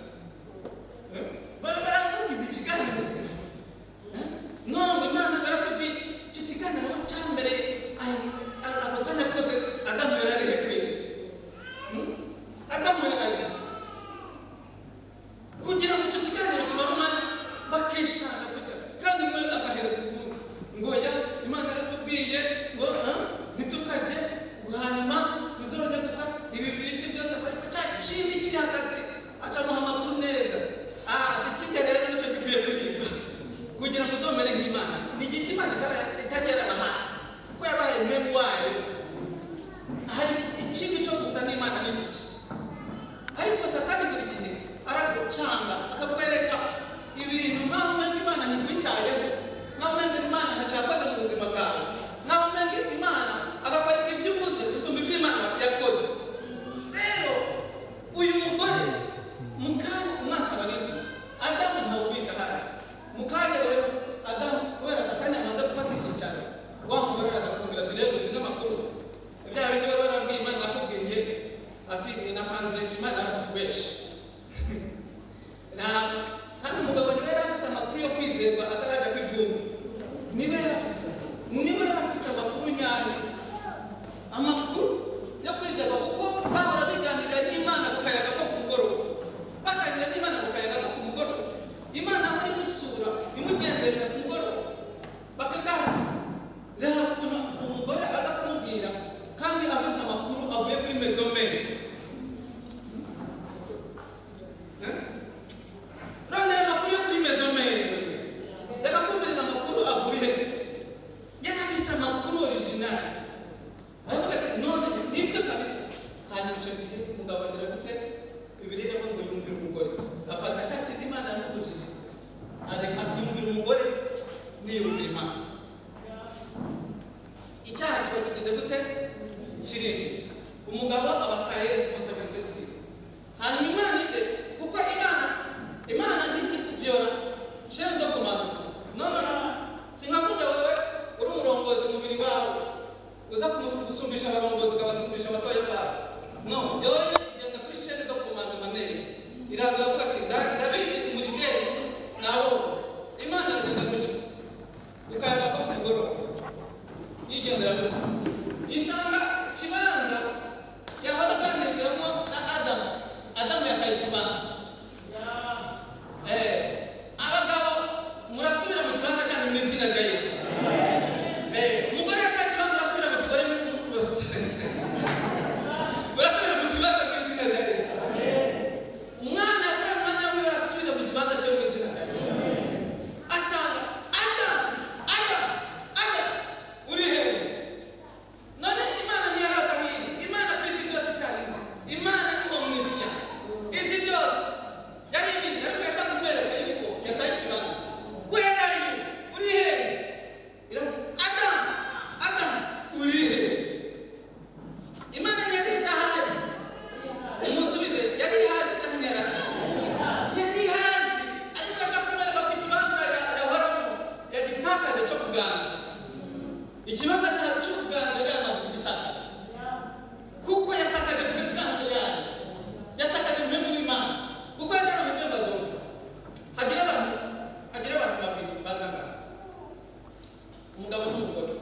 bagize ikiganiro. No ngo Imana yaratubwiye. Icyo kiganiro cya mbere, ako kanya kose Adamu yari ari hekwe. Adamu yari ari kugira ngo icyo kiganiro kimare umwanya, bakeshana kujya, kandi umwe agahereza ubundi ngo ya Imana yaratubwiye ngo ntitukarye, ngo hanyuma tuzorya gusa ibi biti byose, ariko cya kindi kiri hagati acamuha amakuru neza. Ati: "Kijya rero nicyo gikwiye kuribwa kugira ngo uzomere nk'Imana." Ni igiki Imana itari yarabahaye? Kuko yabahaye umwemu wayo. Hari ikindi cyo gusa n'Imana ni igiki? Ariko Satani buri gihe aragucanga, akakwereka ibintu nkaho umenga Imana ntikwitayeho. Baritemberera ku mugoroba, bakaganira. Reba ukuntu umugore aza kumubwira kandi afise amakuru avuye kuri maison mère. Eh? Rondera amakuru yo kuri maison mère. Reka kumviriza amakuru avuye. Yari afise amakuru original. Aravuga ati none nibyo kabisa. Hanyuma icyo gihe umugabo agira gute? Bibiliya iravuga ngo yumvira umugore. Afata cya kindi Imana yamubujije. Areka yumvira umugore, niyumvira Imana. Icyaha kiba kigize gute? Kirije. Umugabo aba ataye responsabilité ziwe. Hanyuma Imana ije, kuko Imana ntizi kuvyora chaîne de commande. No, no, no, sinkakunda wewe uri umurongozi mubiri wawe uza gusumbisha abarongozi, ukabasumbisha abatoya bawe. No, yoyo igenda kuri chaîne de commandement neza. Iraza iravuga ati ndabizi umurigeri nawo. Imana iragenda gutyo ukayaga ko ku mugoroba yigendera gutyo, isanga ikibanza yahora aganiriramo na Adamu. Adamu yataye ikibanza. Abagabo murasubira mu kibanza cyanyu mu izina rya Yesu. Umugore yataye ikibanza, urasubira mu kigore, urasubira mu kibanza mu izina rya Yesu. Umwana yataye umwanya wiwe, arasubira mu kibanza cyo mu izina rya Yesu. Asanga Adamu, Adamu, Adamu, uri hehe? None Imana ntiyaraza hino? Imana ko izi byose icyarimwe, Imana ni omniscient, izi byose, yari ibizi, ariko yashaka kumwereka yuko yataye ikibanza. Where are you? Uri hehe? Adamu, Adamu, uri hehe? Imana ntiyari izi ahari? Umusubize, yari ihazi cyangwa ntiyari ahazi? Yari ihazi, ariko yashaka kumwereka ko ikibanza yahoramo yagitakaje cyo kuganza. Ikibanza cyawe cyo kuganza yari yamaze kugitakaza, kuko yatakaje présence yayo, yatakaje mpemu w'Imana, kuko yari yaramubwiye ngo azumva. Hagira abantu babiri baza ngaha, umugabo n'umugore.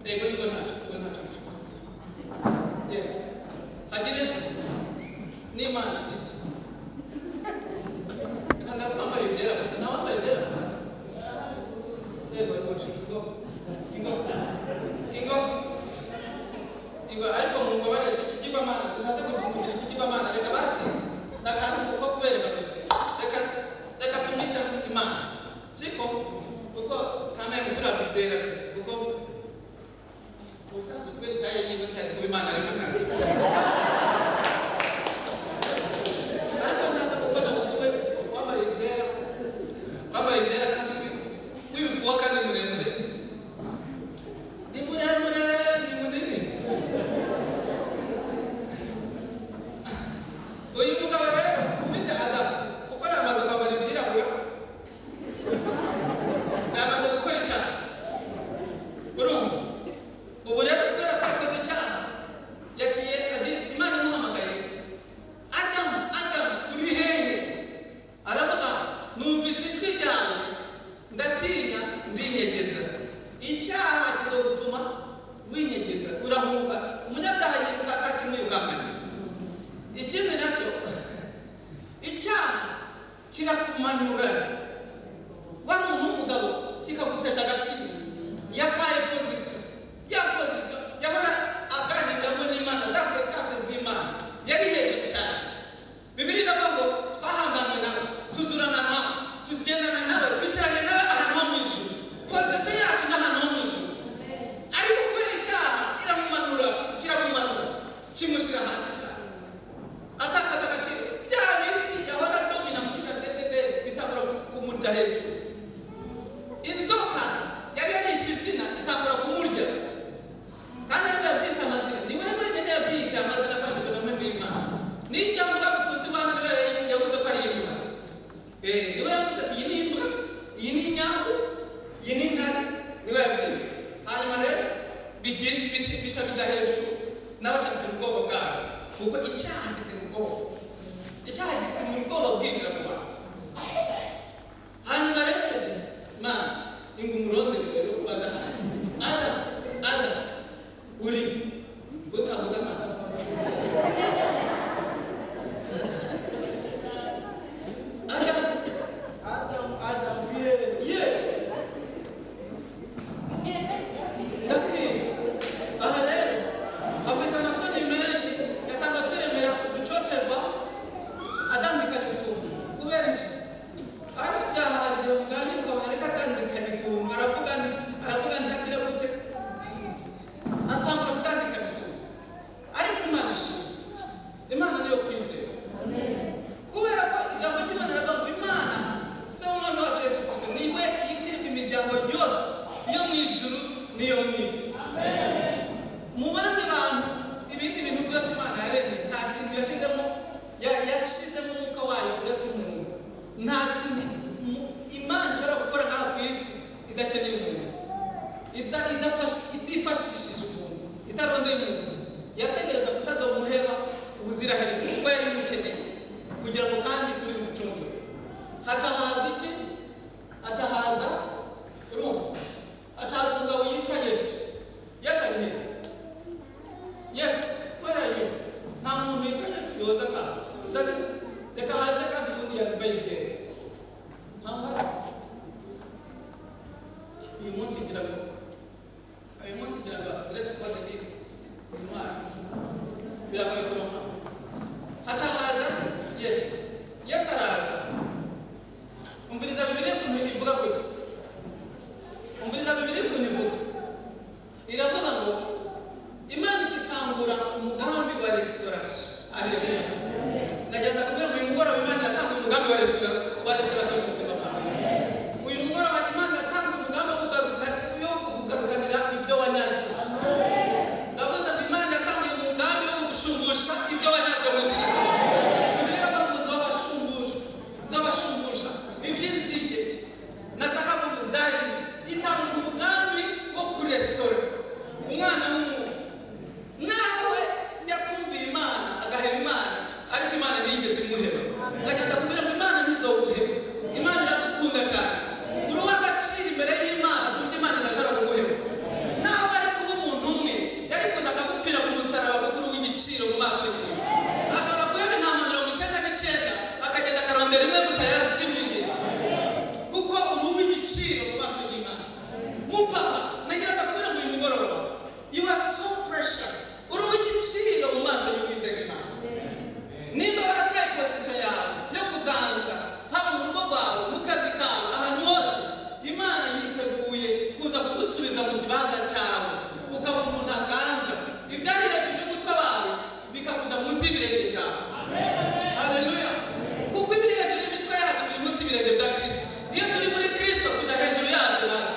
Yego, ingo ntacyo, ingo ntacyo nshuti. Yes, hagire n'Imana izi. Reka ndavuga wambaye ibyera gusa, nta wambaye ibyera gusa. Yego, yego, ingo, ingo, ingo, ingo. Ariko mumbabarire, si ikigirwamana nshatse kugira ikigirwamana. Reka basi ndakantu kuko kubereka gusa. Reka tumwite Imana, siko? Kuko kamere turabyera gusa, kuko ubusanzwe kubera itaye yiwe ntiyari kuba Imana, ariko ntabwo, ariko ntacyo, kuko nabuze we wambaye ibyera, wambaye ibyera kandi w'ibifuwa kandi muremure, ni muremure, ni munini. Uyu mugabo rero tumwite Adamu, kuko yamaze kwambara ibyirabura, yamaze gukora icyaha. Urumva, ubu rero kubera ko yakoze icyaha, yaciye agira Imana imuhamagaye: "Adamu, Adamu, uri hehe?" Aravuga: "Numvise ijwi ryawe, ndatinya, ndinyegeza." Icyaha kizogutuma winyegeza, urahunga. Umunyabyaha yiruka atakimwirukankana. Ikindi nacyo, icyaha kirakumanura wa muntu w'umugabo, kikagutesha agaciro. Yataye position, ya position yahora aganiriramo n'Imana, za fréquences z'Imana, yari hejuru cyane. Bibiliya iravuga ngo twahanganywe nawe, tuzurana nawe, tugendana nawe, twicaranye nawe ahantu ho mu ijuru. Position yacu ni ahantu ho mu ijuru, ariko kubera icyaha iramumanura, kiramumanura, kimushyira hasi cyane, atakaza agaciro. Bya bindi yahora domina muri jardin d'Eden bitangura kumurya hejuru. Inzoka yari yarise izina itangura kumurya, kandi ariko yabyise amazina, ni we wenyine yabyita amazina afashijwe na mpemu y'Imana. N'ibyo mbwa butunzi bwana, niwe yavuze ko ari imbwa. Niwe yavuze ati iyi ni imbwa, iyi ni inyabu, iyi ni intare, niwe yabyise. Hanyuma rero bica bija hejuru, nawe acagira ubwoba bwawe, kuko icyaha gitera ubwoba, icyaha gituma ubwoba bwinjira mu bantu. Hanyuma rero icyo gihe Imana inga umurondere rero ubaza: "Adamu, Adamu, uri utavuga Mana?" Adamu. Adam, Adam, Idakeneye umuntu, itifashishije umuntu, itarondeye umuntu, yategereza kutazomuheba ubuziraherezo kuko yari imukeneye kugira ngo kandi isubire gucungura. Haca haza iki? Haca haza, urumva, haca haza umugabo yitwa Yesu. Yesu ari hehe? Yesu, where are you? Nta muntu witwa Yesu yoza ngaha. Zane, reka haze. Kandi ubundi yambaye ibyera ntahari. Uyu munsi ngira ngo dress code ni intwari, biragoye kuronka. Haca haza Yesu. Yesu araza. Umviriza Bibiliya ukuntu ivuga gutya. Umviriza Bibiliya ukuntu ivuga. Iravuga ngo Imana ikitangura umugambi wa restoration. Aleluya! Ndagira ndakubwira ngo uyu mugoroba Imana iratanga umugambi wa restoration mu buzima bwawe. Uyu mugoroba Imana iratanga umugambi wo kukugarukanira ibyo wanyazwe. Ndavuze ngo Imana iratanguye umugambi wo kugushumbusha ibyo wanyazwe mu izina rya Yesu. Bibiliya iravuga ngo nzobashumbusha, nzobashumbusha iby'inzige na zahabu zari. Itangura umugambi wo kuresitora umwana w'umuntu. Nawe yatumviye Imana, agaheba Imana, ariko Imana ntiyigeze imuheba. Ngagenda kubwira ngo Imana ntizoguheba. Imana iragukunda cyane. Uruba agaciro imbere y'Imana ku buryo Imana idashobora kuguheba. Nawe ari kuba umuntu umwe yari kuza akagupfira ku musaraba kuko uri uw'igiciro mu maso yiwe. Ashobora guheba intama 99, akagenda akarondera imwe gusa yazimiye, kuko uri uw'igiciro mu maso y'Imana. Mupapa, nagira ndakubwira ngo uyu mugoroba you are so precious. Uri uw'igiciro mu maso y'Uwiteka Imana. Nimba warataye position yawe yo kuganza, haba mu rugo rwawe, mu kazi kawe, ahantu hose, Imana yiteguye kuza kugusubiza mu kibanza cyawe, ukaba umuntu aganza. Ibyari hejuru y'umutwe wawe bikakuja munsi y'ibirenge byawe. Haleluya! Kuko ibiri hejuru y'imitwe yacu biri munsi y'ibirenge bya Kristo. Iyo turi muri Kristo, tujya hejuru yabyo natwe.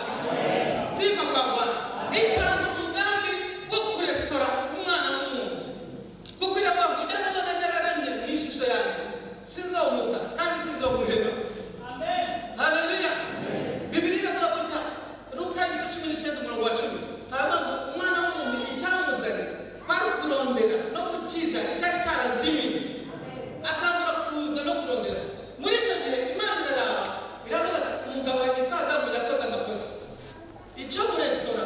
Sifa kwa Bwana! Itanga umugambi wo kuresitora umwana w'umuntu, kuko iravuga ngo ujya nubona nararemye mu ishusho yanjye, sinzomuta kandi sinzomuheba. Haleluya! Bibiliya iravuga gutya, Luka ibice 19 umurongo wa 10, haravuga ngo umwana w'umuntu icyamuzanye kwari kurondera no gukiza icyari cyarazimiye. Atangura kuza no kurondera. Muri icyo gihe Imana iraraba, iravuga ati: "Umugabo yitwa Adamu yakoze amakosa. Icyo kuresitora,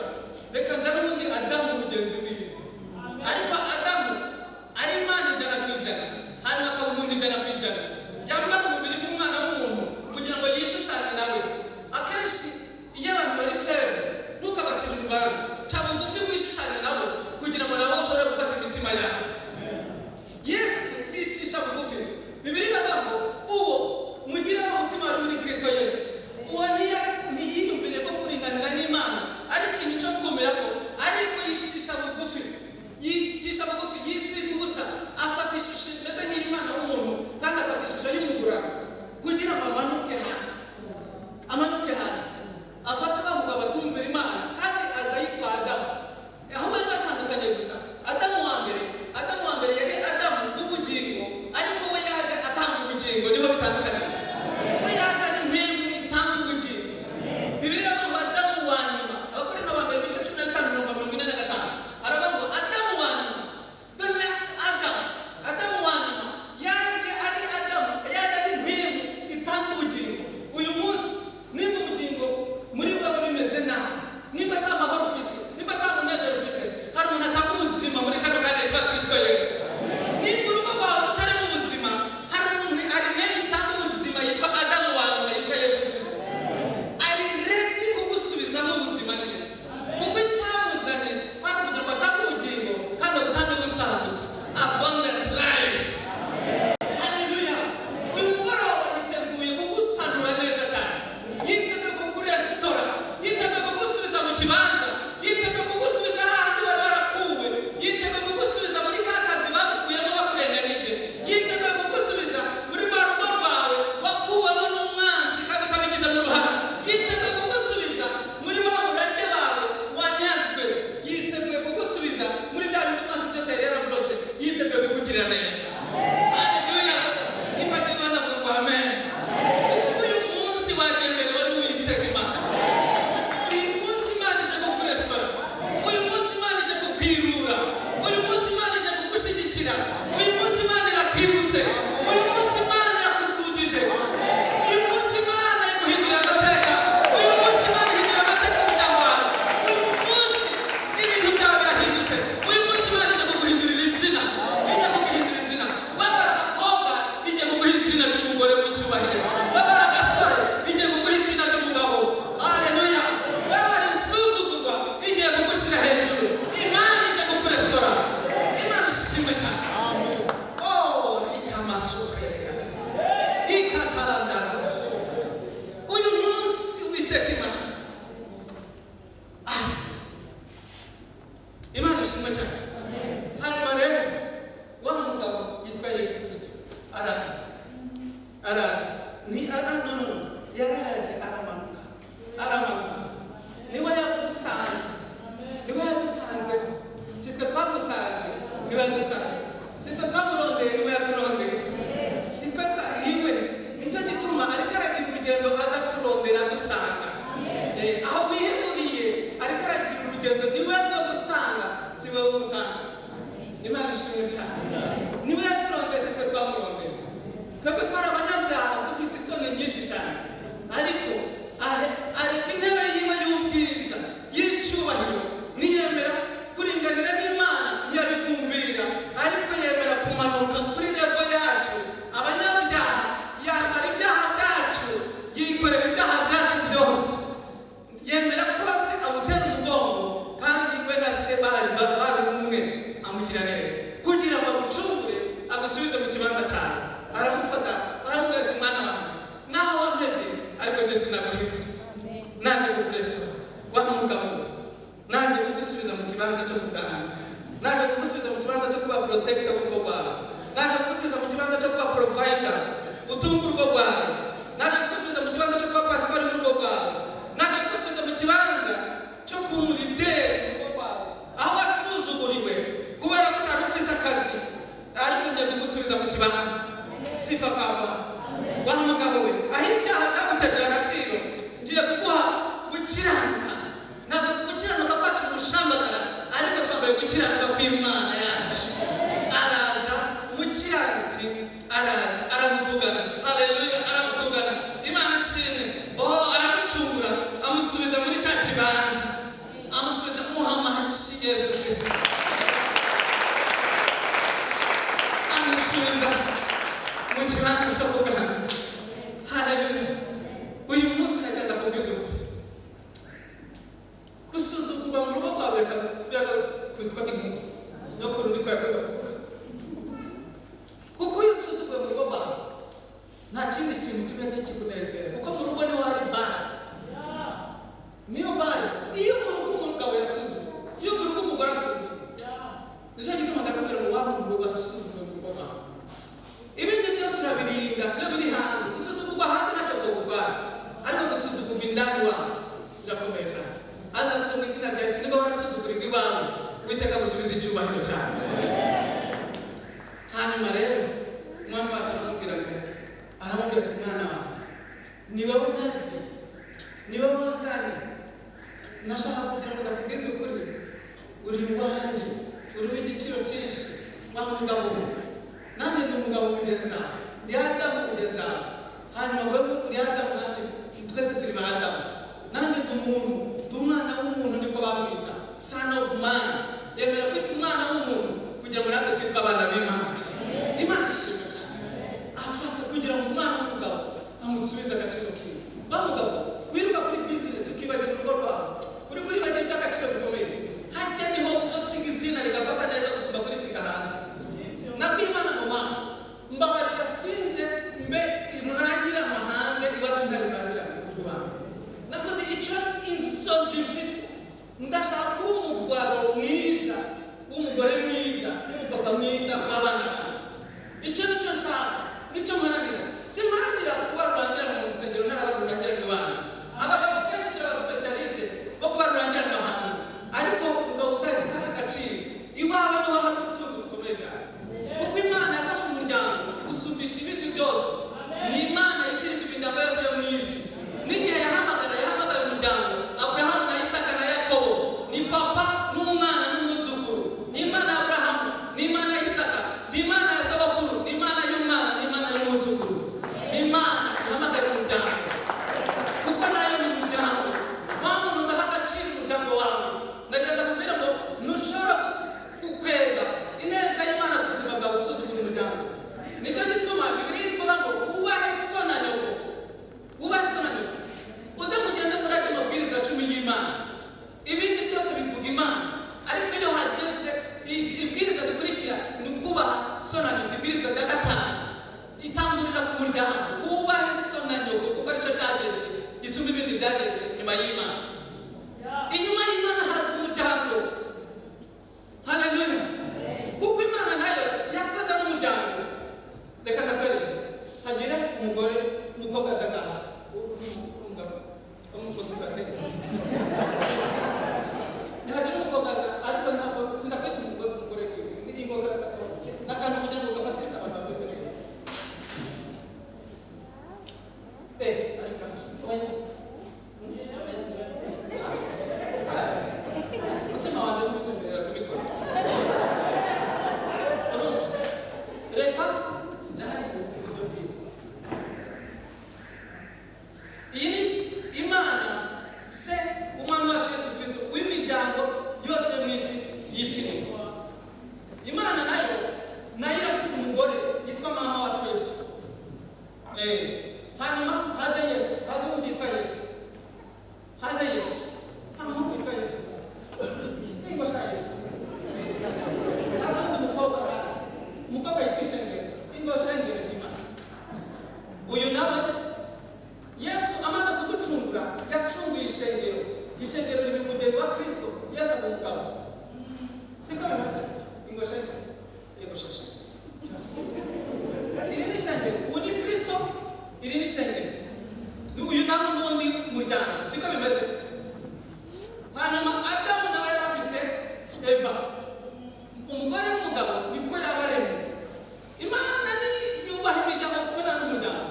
reka nzane ubundi Adamu mugenzi wiwe, ariko Adamu ari Imana 100%, hanyuma akaba umuntu 100%, yambara umubiri w'umwana w'umuntu kugira ngo yishushanye nawe." Akenshi iyo abantu bari faible, ntukabacire urubanza. Ca bugufi wishushanye nabo kugira ngo nabo ushobore gufata imitima yabo. Yesu yicisha bugufi. Bibiliya iravuga ngo uwo mugire wa mutima wari muri Kristo Yesu. Uwo ntiyiyumvire ko kuringanira n'Imana ari ikintu cyo kumira ko, ariko yicisha bugufi, yicisha bugufi, yisiga ubusa, afata ishusho imeze nk'iy'umwana w'umuntu, kandi afata ishusho y'umugurano kugira ngo amanuke hasi. azokurondera agusanga. Aho wiheburiye ariko aragira urugendo, niwe azogusanga, si wowe umusanga. Imana ishimwe cyane. Niwe yaturondeye, si twe twamurondeye. Twebwe twari abanyabyaha, dufise isoni nyinshi cyane, ariko areka intebe yiwe y'ubwiza, y'icyubahiro, niyemera kuringanira n'Imana, ntiyabigumbira, ariko yemera kumanuka kuri level yacu abanyabyaha, yambara ibyaha byacu, yikorera ibyaha byacu byose, yemera kose amutera umugongo, kandi we na se bari umwe. Amugira neza kugira ngo agucungure, agusubize mu kibanza cyawe. Aramufata, aramubwira ati: "Mwana wanjye, naho wampebye, ariko jye sinaguhebye. Naje kukurestora, wa mugabo, naje kugusubiza mu kibanza cyo kuganza, naje kugusubiza mu kibanza cyo kuba protector w'urugo rwawe, naje kugusubiza mu kibanza cyo kuba provider, utunga urugo rwawe, naje kugusubiza mu kibanza cyo kuba pasitori w'urugo rwawe, naje kugusubiza mu kibanza cyo kuba umu leader w'urugo rwawe, aho wasuzuguriwe kubera ko utari ufise akazi, ariko ngiye kugusubiza mu kibanza." Sifa kwa Bwana. Wa mugabo we, aho ibyaha byagutesheje agaciro, ngiye kuguha gukiranuka. Ntabwo gukiranuka kwacu gushambagara, ariko twambaye gukiranuka kw'Imana yacu. Araza umukiranutsi, araza aramudugana. Haleluya! Aramudugana. Imana ishimwe. Oh, aramucungura, amusubiza muri cya kibanza, amusubiza. Muhamashi Yesu Kristo amusubiza mu kibanza cyo kuganza. Haleluya! Uyu munsi nagenda kubwiza ukuri: gusuzugurwa mu rugo rwawe kwitwa nk'inkoko nyokuru, niko yakunda kuvuga, kuko iyo usuzuguwe mu rugo rwawe, nta kindi kintu kiba kikunezera, kuko mu rugo niho hari base, niyo base. Iyo mu rugo umugabo yasuzuguwe, iyo mu rugo umugore asuzuguwe, nicyo gituma ndakubwira ngo waba umugabo wasuzuguwe mu rugo rwawe, ibindi byose urabirinda. Iyo biri hanze, gusuzugurwa hanze ntacyo bwagutwara, ariko gusuzugurwa indani wawe birakomeye cyane. Andamutse mu izina rya Yesu, niba warasuzugurirwa iwawe, Witeka gusubiza icyubahiro cyane. Hanyuma rero umwami wacu aramubwira ngo, aramubwira ati: "Mwana wawe, ni wowe nazi, ni wowe wanzanye. Nashaka kugira ngo ndakubwize ukuri, uri iwanjye, uri uw'igiciro cyinshi, wa mugabo we. Nanjye ndi umugabo mugenzi wawe, ndi Adamu mugenzi wawe. Hanyuma wewe uri Adamu, nanjye, twese turi ba Adamu. Nanjye ndi umuntu, ndi umwana w'umuntu." Niko bamwita, son of man. Yemera kwitwa umwana w'umuntu kugira ngo natwe twitwe abana b'Imana. Imana ishimwe cyane. Afata kugira ngo umwana w'umugabo amusubize agaciro kiwe. Wa mugabo wiruka kuri business ukibagira urugo rwawe, uri kuribagira iby'agaciro bikomeye. Hajya niho uzosiga izina rigafata neza gusumba kurisiga hanze. Nabwiye Imana ngo: "Mana, mbabarira, sinze mbe rurangiranwa hanze, iwacu ntari rurangiranwa iwanjye. Nakoze icyo insozi mfise, ndashaka kuba umugabo mwiza, w'umugore mwiza, n'umupapa mwiza w'abana banjye. Icyo nicyo nshaka, nicyo mparanira. Simparanira kuba rurangiranwa mu rusengero, ntaraba rurangiranwa iwanjye." Abagabo kenshi turi aba spécialistes bo kuba rurangiranwa hanze, ariko uzoba utari agaciro. Iwawe niho hari ubutunzi bukomeye cyane, kuko Imana yafashe umuryango iwusumbisha ibindi byose. Ni Imana yitirirwa imiryango yose yo mu isi. N'igihe yahamagara, yahamagaye umuryango Aburahamu na Isaka na Yakobo. Ni papa n'umwana n'umwuzukuru. Ni Imana ya Aburahamu, ni Imana ya Isaka, ni Imana ya sogokuru, ni Imana y'umwana, ni Imana y'umwuzukuru. Ni Imana ihamagara umuryango, kuko nayo ni umuryango. Wa muntu udaha agaciro umuryango wawe, ndagenda kubwira ngo ntushobora kukwega ineza y'Imana ku buzima bwawe usuzugura umuryango. Nicyo gituma Bibiliya ivuga ngo wubahe so na nyoko, wubahe so na nyoko. Uze mugende muri ayo mabwiriza 10 y'Imana, ibindi byose bivuga Imana, ariko iyo hageze ibwiriza rikurikira ni ukubaha so na nyoko. Ibwirizwa rya gatanu itangurira ku muryango: wubahe so na nyoko, kuko aricyo cyagezwe gisumba ibindi byagezwe nyuma y'Imana. Inyuma y'Imana haza umuryango. Haleluya! Kuko Imana nayo yakoze n'umuryango. Reka ndakwereke. Hagire umugore, umukobwa aza ngaha, umumusibate. Ntihagire umukobwa aza, ariko ntabwo sindakwesha umugore. Umugore ni ingoga gato n'akantu kugira ngo gafasirite abantu babyumve neza. Ariko oya. kuvuga yacunguye ishengero, ishengero riri umugeni wa Kristo. Yesu ni umugabo, siko bimeze? Ingo shenge, yego shashe. Iri ni ishengero, uyu ni Kristo, iri ni ishengero, uyu nawe n'undi muryango, siko bimeze? Hanyuma Adamu nawe yari afise Eva, umugore n'umugabo, niko yabaremye. Imana ni yubaha imiryango kuko nta n'umuryango.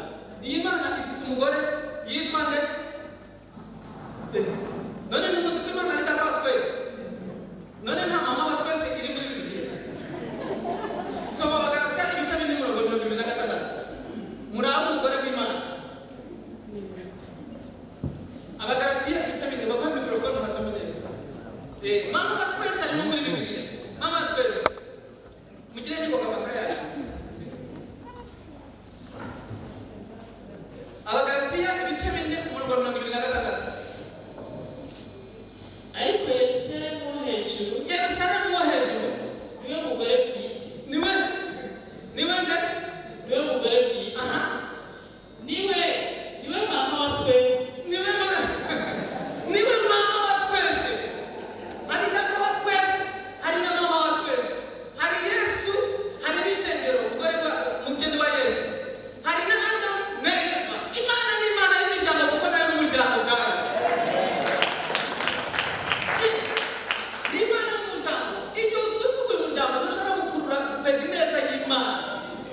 Iyi Mana ifise umugore yitwa nde? None ntimuzi ko Imana ari Data wa twese? None nta mama wa twese iri muri Bibiliya? Soma Abagalatiya ibice 4, umurongo 26, murabe umugore w'Imana. Abagalatiya ibice 4, baguha mikorofone uhasome neza. Mama wa twese arimo muri Bibiliya, mama wa twese. Mugire n'ingoga amasaha yacu. Abagalatiya ibice 4, umurongo 26. Ariko Yerusalemu wo hejuru, Yerusalemu wo hejuru, niwe mugore bwite. Niwe nde? Niwe mugore bwite. Aha. Niwe mama wa twese. Niwe mama wa twese. Hari Data wa twese, hari na mama wa twese, hari Yesu, hari n'ishengero, umugore wa mugeni wa Yesu, hari na Adamu na Eva. Imana ni Imana y'imiryango kuko nayo n'umuryango ubwayo. Yes. Ni Imana y'umuryango. Igihe usuzuguye umuryango, ntushobora gukurura gukwega ineza y'Imana,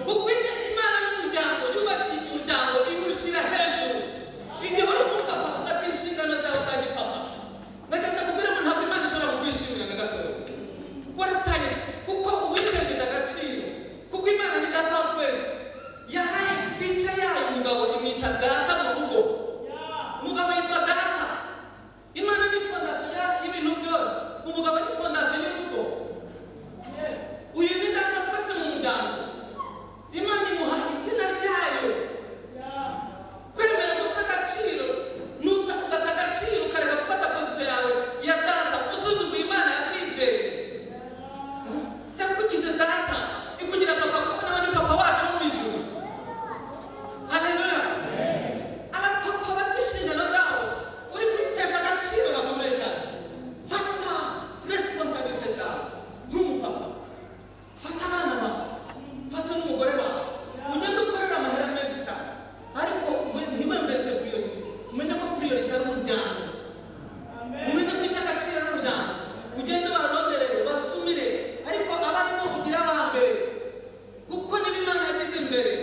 kuko Imana y'umuryango yubashye umuryango, iwushyira hejuru. Igihe uri umupapa ugata inshingano zawe za gipapa, ndagenda kubwira ngo ntabwo Imana ishobora kukwishimira na gatoya. Warataye kuko uba uyitesheje agaciro, kuko Imana ni Data wa twese. Yahaye pica yayo umugabo, imwita data mu rugo. Umugabo yitwa data. Imana ni fondation y'ibintu byose. Umugabo ni fondation y'urugo. Uyu ni Data twese mu muryango. Imana imuha izina ryayo. Kwemera guta agaciro, nuta ugata agaciro, ukareka gufata position yawe ya data, usuzuguye Imana yakwizeye, yakugize data, ikugira papa, kuko nawe ni papa wacu wo mu ijuru. Haleluya! Abapapa bata inshingano zabo, uri kwitesha agaciro gakomeye cyane. Fata responsabilité zawe nk'umupapa, fata abana bawe, fata n'umugore wawe. Ugende ukorera amahera menshi cyane, ariko ntiwemverse priorité. Umenye ko priorité ari umuryango, umenye ko icy'agaciro ari umuryango. Ugende ubaronderere, ubasumire, ariko aba arimo kugira aba mbere, kuko niba Imana yagize imbere.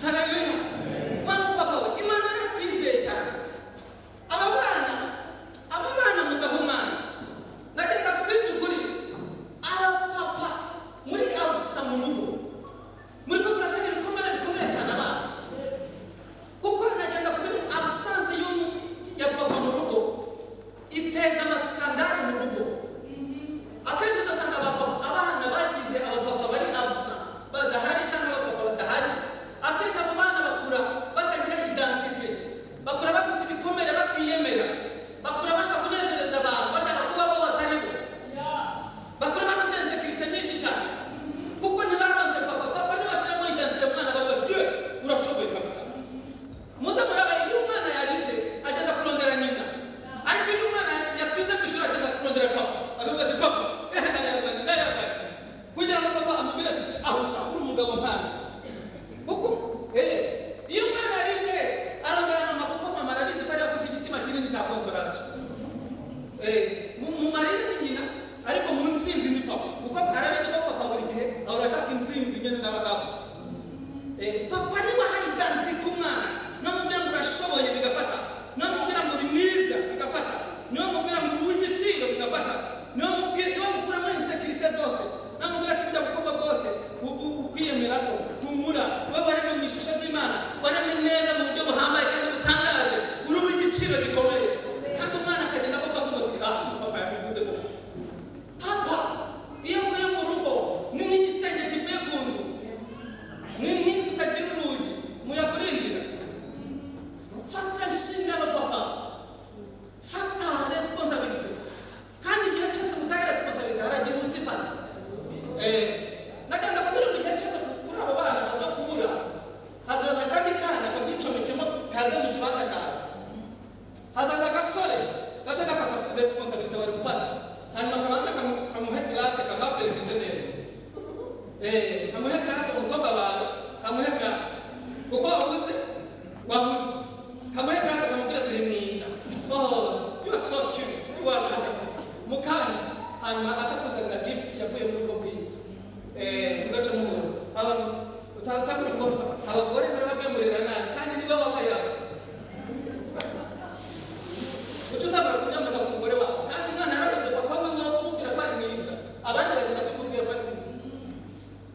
Haleluya! Wa mupapa we, Imana yarakwizeye cyane. Aba bana mudahumana, ndagenda kubwiza ukuri, abapapa muri abusa mu rugo, muri ko muratera ibikomere bikomeye cyane abana, kuko nagenda kubwira absence ya papa mu rugo iteza ama scandale mu rugo. Akenshi uzasanga abapapa, abana bagize abapapa bari absent, badahari, cyangwa abapapa badahari, akenshi abo bana bakura batagira identité, bakura bafite ibikomere, batiyemera, bakura bashaka kunezereza abantu, bashaka kuba bo batari bo, bakura bafite insécurité nyinshi cyane kuko ntibaronse papa. Papa ntibashyiramo identité mu mwana, bavuga ati: "Yes, urashoboye kabisa." Muze muraba, iyo umwana yarize agenda kurondera nyina, ariko iyo umwana yatsinze ku ishuri agenda kurondera papa, akavuga ati: "Papa, ehe, ndayazanye, ndayazanye," kugira ngo papa amubwire ati: "Aho ushaka uri umugabo nkanjye." Kuko iyo umwana yarize arondera mama, kuko mama arabizi ko ari afise igitima kinini cya consolation. Mu marira ni nyina, ariko mu nsinzi ni papa, kuko arabizi ko papa buri gihe ahora ashaka insinzi nyine n'abagabo. Papa niwe aha identité umwana, niwe mubwira ngo urashoboye bigafata, niwe mubwira ngo uri mwiza bigafata, niwe mubwira ngo uri uw'igiciro bigafata, niwe mubwira, niwe mukuramo insécurité zose, niwe mubwira ati: "Burya bukorwa bwose ukwiyemera ko humura, wowe waremwe mu ishusho ry'Imana, waremwe neza mu buryo buhambaye kandi butangaje, uri uw'igiciro gikomeye." Kandi umwana akagenda koko avuga ati: "Ah, papa yabivuze koko." Papa iyo avuye mu rugo ni nk'igisenge kivuye ku nzu, ni nk'inzu itagira urugi, umuyaga urinjira. Fata inshingano papa, fata responsabilité. Kandi igihe cyose mutaye responsabilité, haragira uzifata. Nagenda kubwira ngo igihe cyose kuri abo bana baza kubura, hazaza akandi kana kabyicomekemo. Kaze mu kibanza cyawe. Hazaza agasore gace gafata responsabilité bari gufata, hanyuma kabanza kamuhe classe, kamaferivise neza, kamuhe classe umukobwa wawe, kamuhe classe kuko wabuze, wabuze, kamuhe classe, kamubwira turi mwiza, "Oh, you are so cute, you are wonderful." Mukanya hanyuma aca kuzanira gift yavuye muri ubwo bwiza. Muzoca mubona abantu utatangura kubona abagore barabagemurira nabi, kandi nibo babayasi. Uca utangura kunyamurika ku mugore wawe, kandi Imana yaravuze papa wiwe kumubwira ko ari mwiza, abandi bagenda kumubwira ko ari mwiza.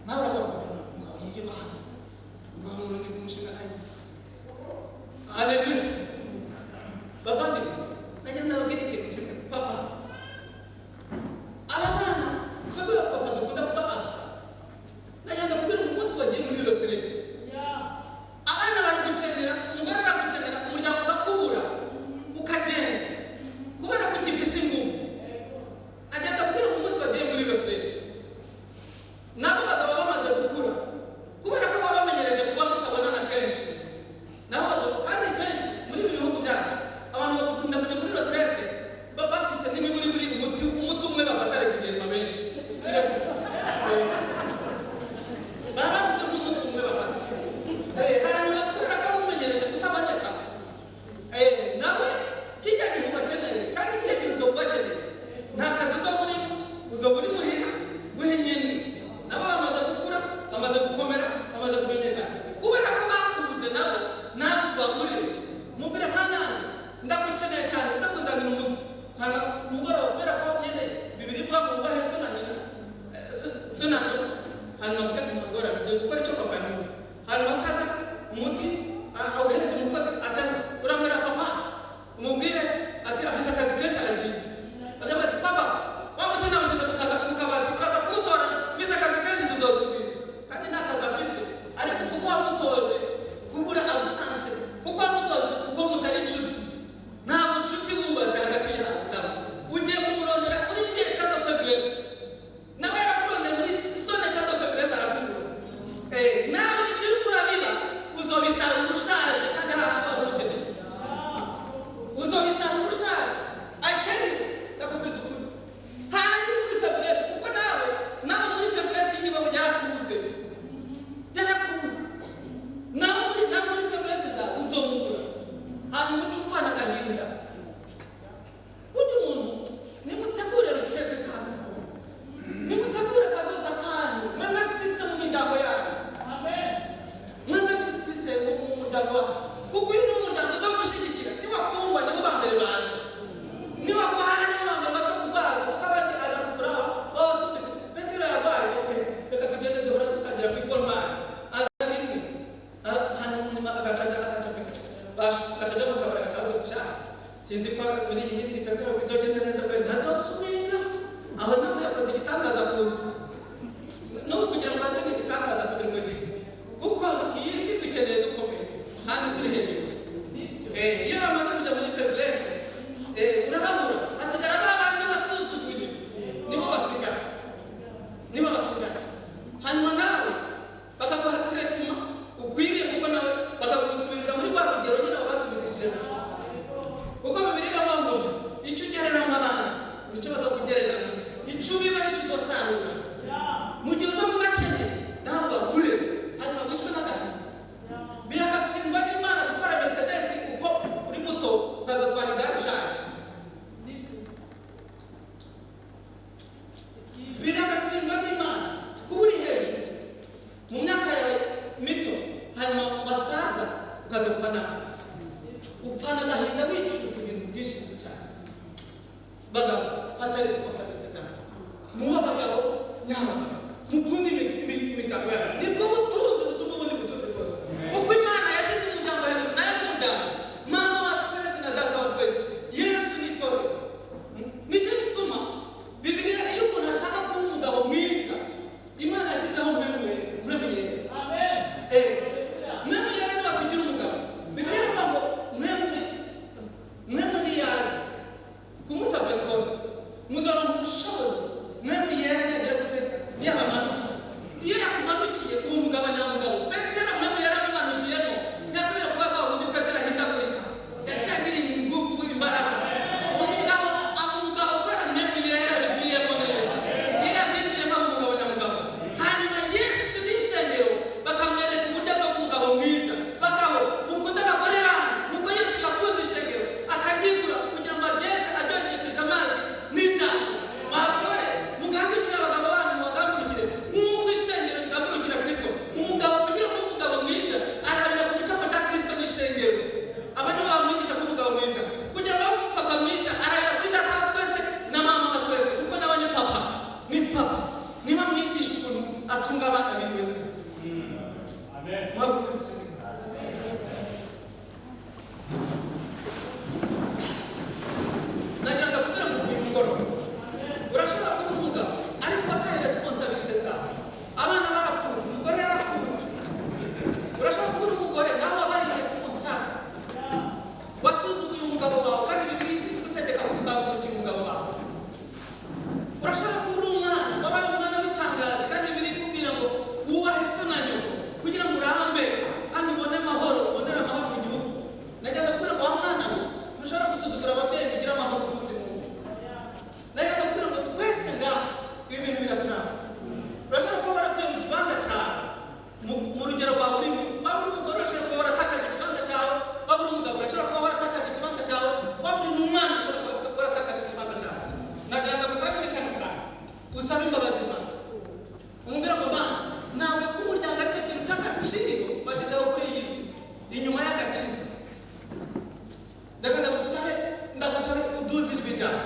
Nawe urabona umugabo yibye Imana, umugabo urundi kumushinga nayo. Haleluya! Bavandimwe, najya ndababwira ikintu kimwe. Papa, aba bana, twebwe papa dukunda kuba absent. Najya ndakubwira, umunsi wagiye muri retraite, abana baragukenera, umugore aragukenera, umuryango urakubura, ukagenda kubera ko ugifise ingufu. Najya ndakubwira, umunsi wagiye muri retraite, nabo bazaba bamaze gukura, kubera ko wabamenyereje kuba mutabonana kenshi. Nabo bazo, kandi kenshi muri ibi bihugu byacu abantu bakunda kujya muri retraite bafise n'imiburiburi umuti umwe bafata régulièrement benshi. Kiretse baba bafise nk'umuti umwe bafata. Hanyuma kubera ko wamumenyereje kutaboneka, nawe kijya gihe ubakeneye, kandi kijya gihe uzoba ubakeneye, nta kazi uzoba urimo, uzoba uri muhira wenyine. Nabo bamaze gukura, bamaze gukomera, bamaze kumenyekana. Kubera ko bakubuze, nabo nawe babure. Mubwire: "Mwana wanjye, ndagukeneye cyane, uza kunzanira umuti." Hanyuma ku mugoroba, kubera ko nyine bibiri ivuga ngo wubahe so na nyina, so na nyoko, hanyuma avuga ati: "Ntagorane, ngiye gukora icyo papa yantumye." Hanyuma acaza umuti, awuhereza umukozi, ati: "Uramwira papa, umubwire ati afise akazi kenshi, aragiye." Aja ati: "Papa, wa muti nawushize ku kabati, uraza kuwutora, mfise akazi kenshi, tuzosubira." Kandi nta kazi afise, ariko kuko wamutoje kubura absence, kuko wamutoje, kuko mutari inshuti, nta bucuti wubatse hagati yawe nabo, ugiye kumurondera uri muri état de faiblesse, nawe yarakurondeye muri son état de faiblesse, arakubura. Nawe ibyo uriko urabiba uzobisarura ushaje, kandi hari ahantu wari umukeneye. Uzobisarura ushaje, I tell you, ndakubwiza ukuri. Hanyuma muri faiblesse, kuko nawe muri faiblesse yiwe yarakubuze, yarakubuze. Nawe muri faiblesse zawe uzomubura, hanyuma uca upfana agahinda. Burya umuntu, nimutegure retraite zanyu, nimutegure kazoza kanyu, mwinvestisse mu miryango yanyu, mwinvestisse mu muryango wanyu, kuko uyu ni umuryango uza gushyigikira. Niwafungwa, nibo ba mbere baza; niwagwara, nibo ba mbere baza kurwaza, kuko abandi aza kukuraba baba twumvise Petero yarwaye, okay, reka tugende, duhora dusangira ku ikontwari, aza rimwe. Hanyuma agacaja mu kabari, agaca avuga ati: "Sha, sinzi ko muri iyi minsi Petero bizogenda neza pe, ntazosubira aho." Nawe yakoze igitangaza kuza n'ubu, kugira ngo azane igitangaza, kugira ngo, kuko iyi si dukeneye dukomeye kandi turi hejuru. Iyo bamaze kujya muri faiblesse, urababura, hasigara ba bandi basuzuguye, nibo basigara, nibo basigara. Hanyuma nawe bakaguha traitement ukwiriye, kuko nawe bakagusubiriza muri rwa rugero nyine wabasubirijemo, kuko bibiri iravuga ngo icyo ugereramo abana nicyo bazakugereramo, icyo ubiba nicyo uzosarura. Mu gihe uzaba ubakeneye, nawe ubagure, hanyuma wicwe n'agahinda. Biragatsindwa n'Imana gutwara Mercedes kuko uri Umugabo wawe, kandi Bibiliya igutegeka gukangurukira umugabo wawe. Urashobora kuba uri umwana, wabaye umwana w'icangazi, kandi Bibiliya ikubwira ngo wubahe so na nyoko kugira ngo urambe kandi ubone amahoro, ubonere amahoro mu gihugu. Ndagenda kubwira ngo wa mwana we, ntushobora gusuzugura ababyeyi ngo ugire amahoro ku munsi n'umwe. Ndagenda kubwira ngo twese ngaha ibi bintu biraturanga. Urashobora kuba waravuye mu kibanza cyawe, mu rugero rwawe urimo. Waba uri umugore, urashobora kuba waratakaje ikibanza cyawe. Waba uri umugabo, urashobora kuba waratakaje ikibanza cyawe. Waba uri n'umwana, ushobora kuba waratakaje ikibanza cyawe. Nagira ngo gusabe muri kano kanya, usabe imbabazi Imana, umubwira ngo: "Mana, nawe ko umuryango aricyo kintu cy'agaciro washyizeho kuri iyi si inyuma y'agakiza. Reka ndagusabe, ndagusabe uduze ijwi ryawe."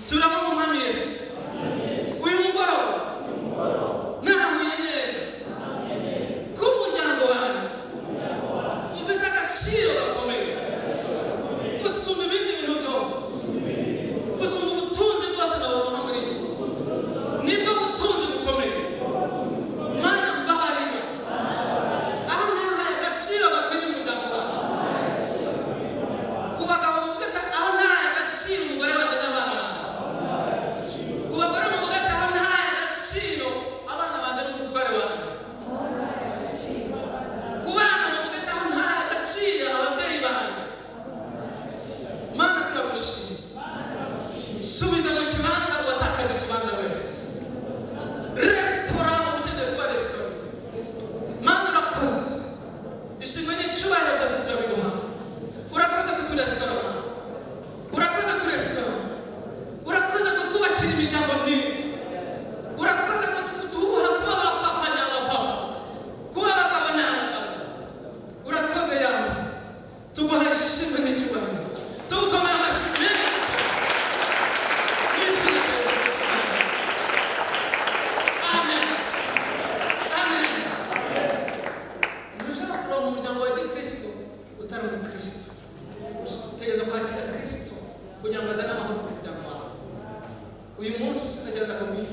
Subiramo ngo: "Mwami Yesu, uyu mugoroba nahuye neza ko umuryango wanjye ufite agaciro gakomeye gusumba ibindi bintu byose, gusumba ubutunzi bwose nabubona muri iyi si. Nibwo butunzi bukomeye. Mana, mbabarira aho ntahaye agaciro gakwiriye umuryango wawe." Ku bagabo muvuga ati: "Aho ntahaye agaciro umugore wanjye n'abana banjye." Ku bagore muvuga ati: "Aho ntahaye agaciro abana banjye n'umutware wanjye." Ku bana muvuga ati: "Aho ntahaye agaciro ababyeyi banjye." Mana, turagushima. Subiza mu kibanza uwatakaje ikibanza wese. Resitora ukeneye kuba resitora. Mana, urakoze. Ishimwe n'icyubahiro byose turabiguha. Urakoze kuturesitora. Mana, urakoze kuresitora. Urakoze kutwubakira imiryango myiza. Urakoze kutuha kuba abapapa nyabapapa, kuba abagabo nyabagabo. Urakoze yawe. Tuguha ishimwe n'icyubahiro, tugukomera amashyi menshi mu izina rya Yesu. Amen, amen. Ntushobora kuba mu muryango wa gikristo utari umukristo. Utegereza kwakira Kristo kugira ngo azane amahoro mu muryango wawe. Uyu munsi ndagira ndakubwira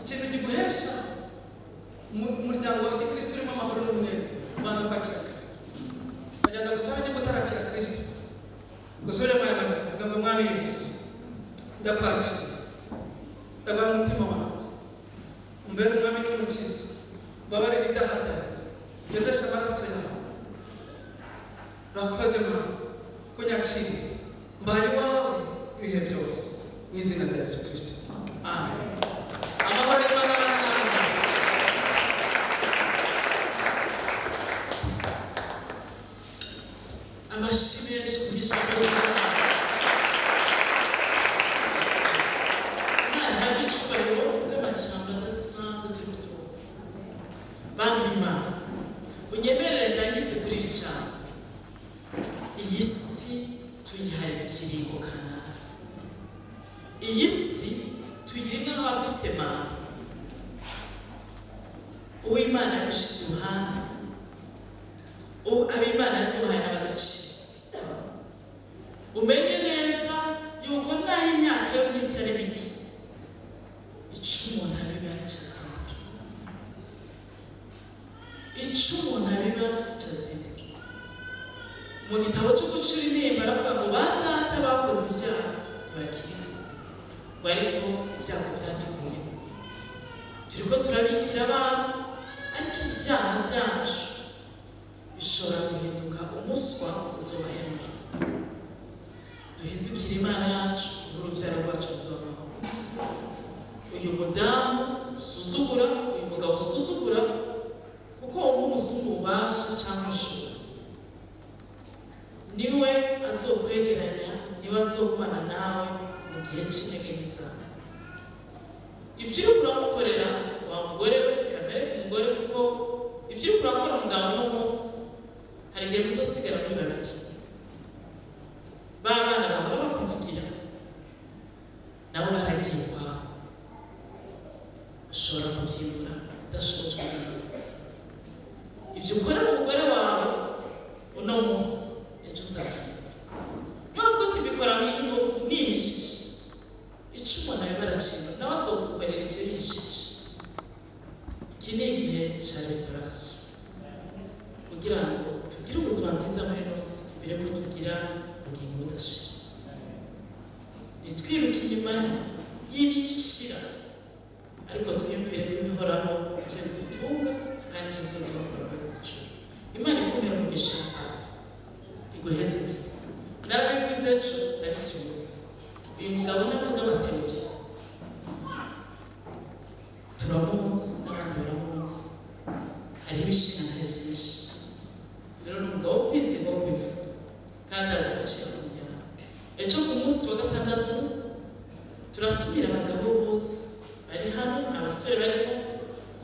ikintu kiguhesha umuryango wa gikristo urimo amahoro n'umunezero: ubanza kwakira Kristo. Ndagenda gusaba, niba utarakira Kristo, gusubiremo aya magambo, uvuga ngo: "Mwami Yesu, ndakwakira, ndaguha umutima wanjye, umbere umwami n'umukiza, mbabarira ibyaha byanjye, ngezeshe amaraso yawe. Urakoze Mwana kunyakira, mbaye iwawe ibihe byose, mu izina rya Yesu Kirisito, amen." Amahoro y'Imana abane namwe mwese. Amashyi menshi ku ijambo ry'Imana. Imana ihabwe icyubahiro bw'amajambo adasanzwe turi kutuvuga. Bantu b'Imana, unyemerere ndangize kuri iri jambo. Iyi si tuyihaye ikiringo kanaka. Iyi si tuyirimo nk'abafise manda. Uwimana yagushize iruhande, ab'Imana yaduhaye n'abagaciro. Umenye neza yuko naho imyaka yo mu isi ari mike, icyo umuntu abiba nicyo azimbura, icyo umuntu abiba nicyo azimbura. Mu gitabo cyo gucura intimba aravuga ngo ba data bakoze ibyaha ntibakiriho, ngo ariko ibyago byatuguye, turiko turabikira abana, ariko ibyaha byacu bishobora guhinduka umuswa uzobahemura. Duhindukire Imana yacu, n'urubyaro rwacu ruzabaho. Uyu mudamu usuzugura, uyu mugabo usuzugura, kuko wumva umusumba ububasha cyangwa ubushobozi, niwe azokwegeranya, niwe azokubana nawe mu gihe cy'intege nke zawe. Ibyo uri kuramukorera wa mugore we, kamere ku mugore, kuko ibyo uri kurakora umugabo uno munsi, hari igihe muzosigara muri babiri. Ba bana bahora bakuvugira nabo baragiye iwabo, ushobora kubyibura udashobojwe n'ibintu. Ibyo ukorera umugore wawe uno munsi, ejo uzabyibura. Niba uvuga uti mbikora nihishije, icyo umuntu abiba aracibwa, nawe azogukorera ibyo yihishije. Iki ni igihe cya restauration kugira ngo tugire ubuzima bwiza muri ino si mbere ko tugira ubugingo. inyuma y'ibishira, ariko twiyumvire ko ibihoraho ibyo bidutunga kandi ibyo bizotubakora bari mu ijuru. Imana ikumpera umugisha, pastor, iguheze igihe. Narabivuze ejo, ndabisubira: uyu mugabo navuga abateruye, turamuzi n'abandi baramuzi, hariho ibishinga byinshi. Rero ni umugabo wo kwizerwa, wo kwivuga, kandi azi agaciro k'umuryango. Ejo ku munsi wa gatandatu turatumira abagabo bose bari hano, nta basore barimo.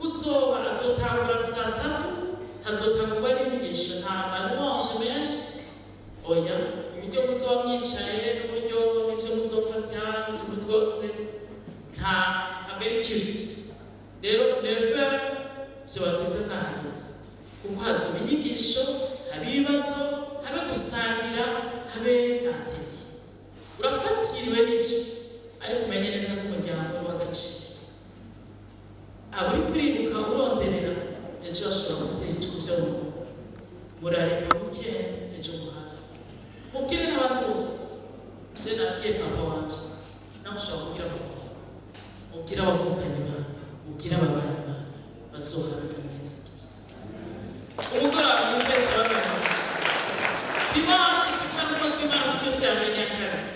Kuzoba azotangura saa 3, hazotangurwa n'inyigisho, nta manuwange menshi, oya. Uburyo muzoba mwicaye n'uburyo n'ibyo muzofata n'utuntu twose, ntabwo ari culte. Rero neve vyoba vyiza mwahageze, kuko hazoba inyigisho, habe ibibazo, habe gusangira, habe n'atelier. Urafatiriwe n'ivyo, ariko umenye neza ko umuryango ni uw'agaciro. Abo uri kuriruka uronderera, ejo bashobora kuvyonona. Murareka weekend, ejo muhabe, mubwire n'abandi bose. Je nabwiye papa wanje, nawe ushobora kubwira papa wawe, mubwire abavukanyi bawe, mubwire ababanyi bawe, bazohabwa amaheza. Umugoroba mwiza, wese abamenyesha dimanche tuba n'umukozi w'Imana mu kiyo cya mbere ya kabiri.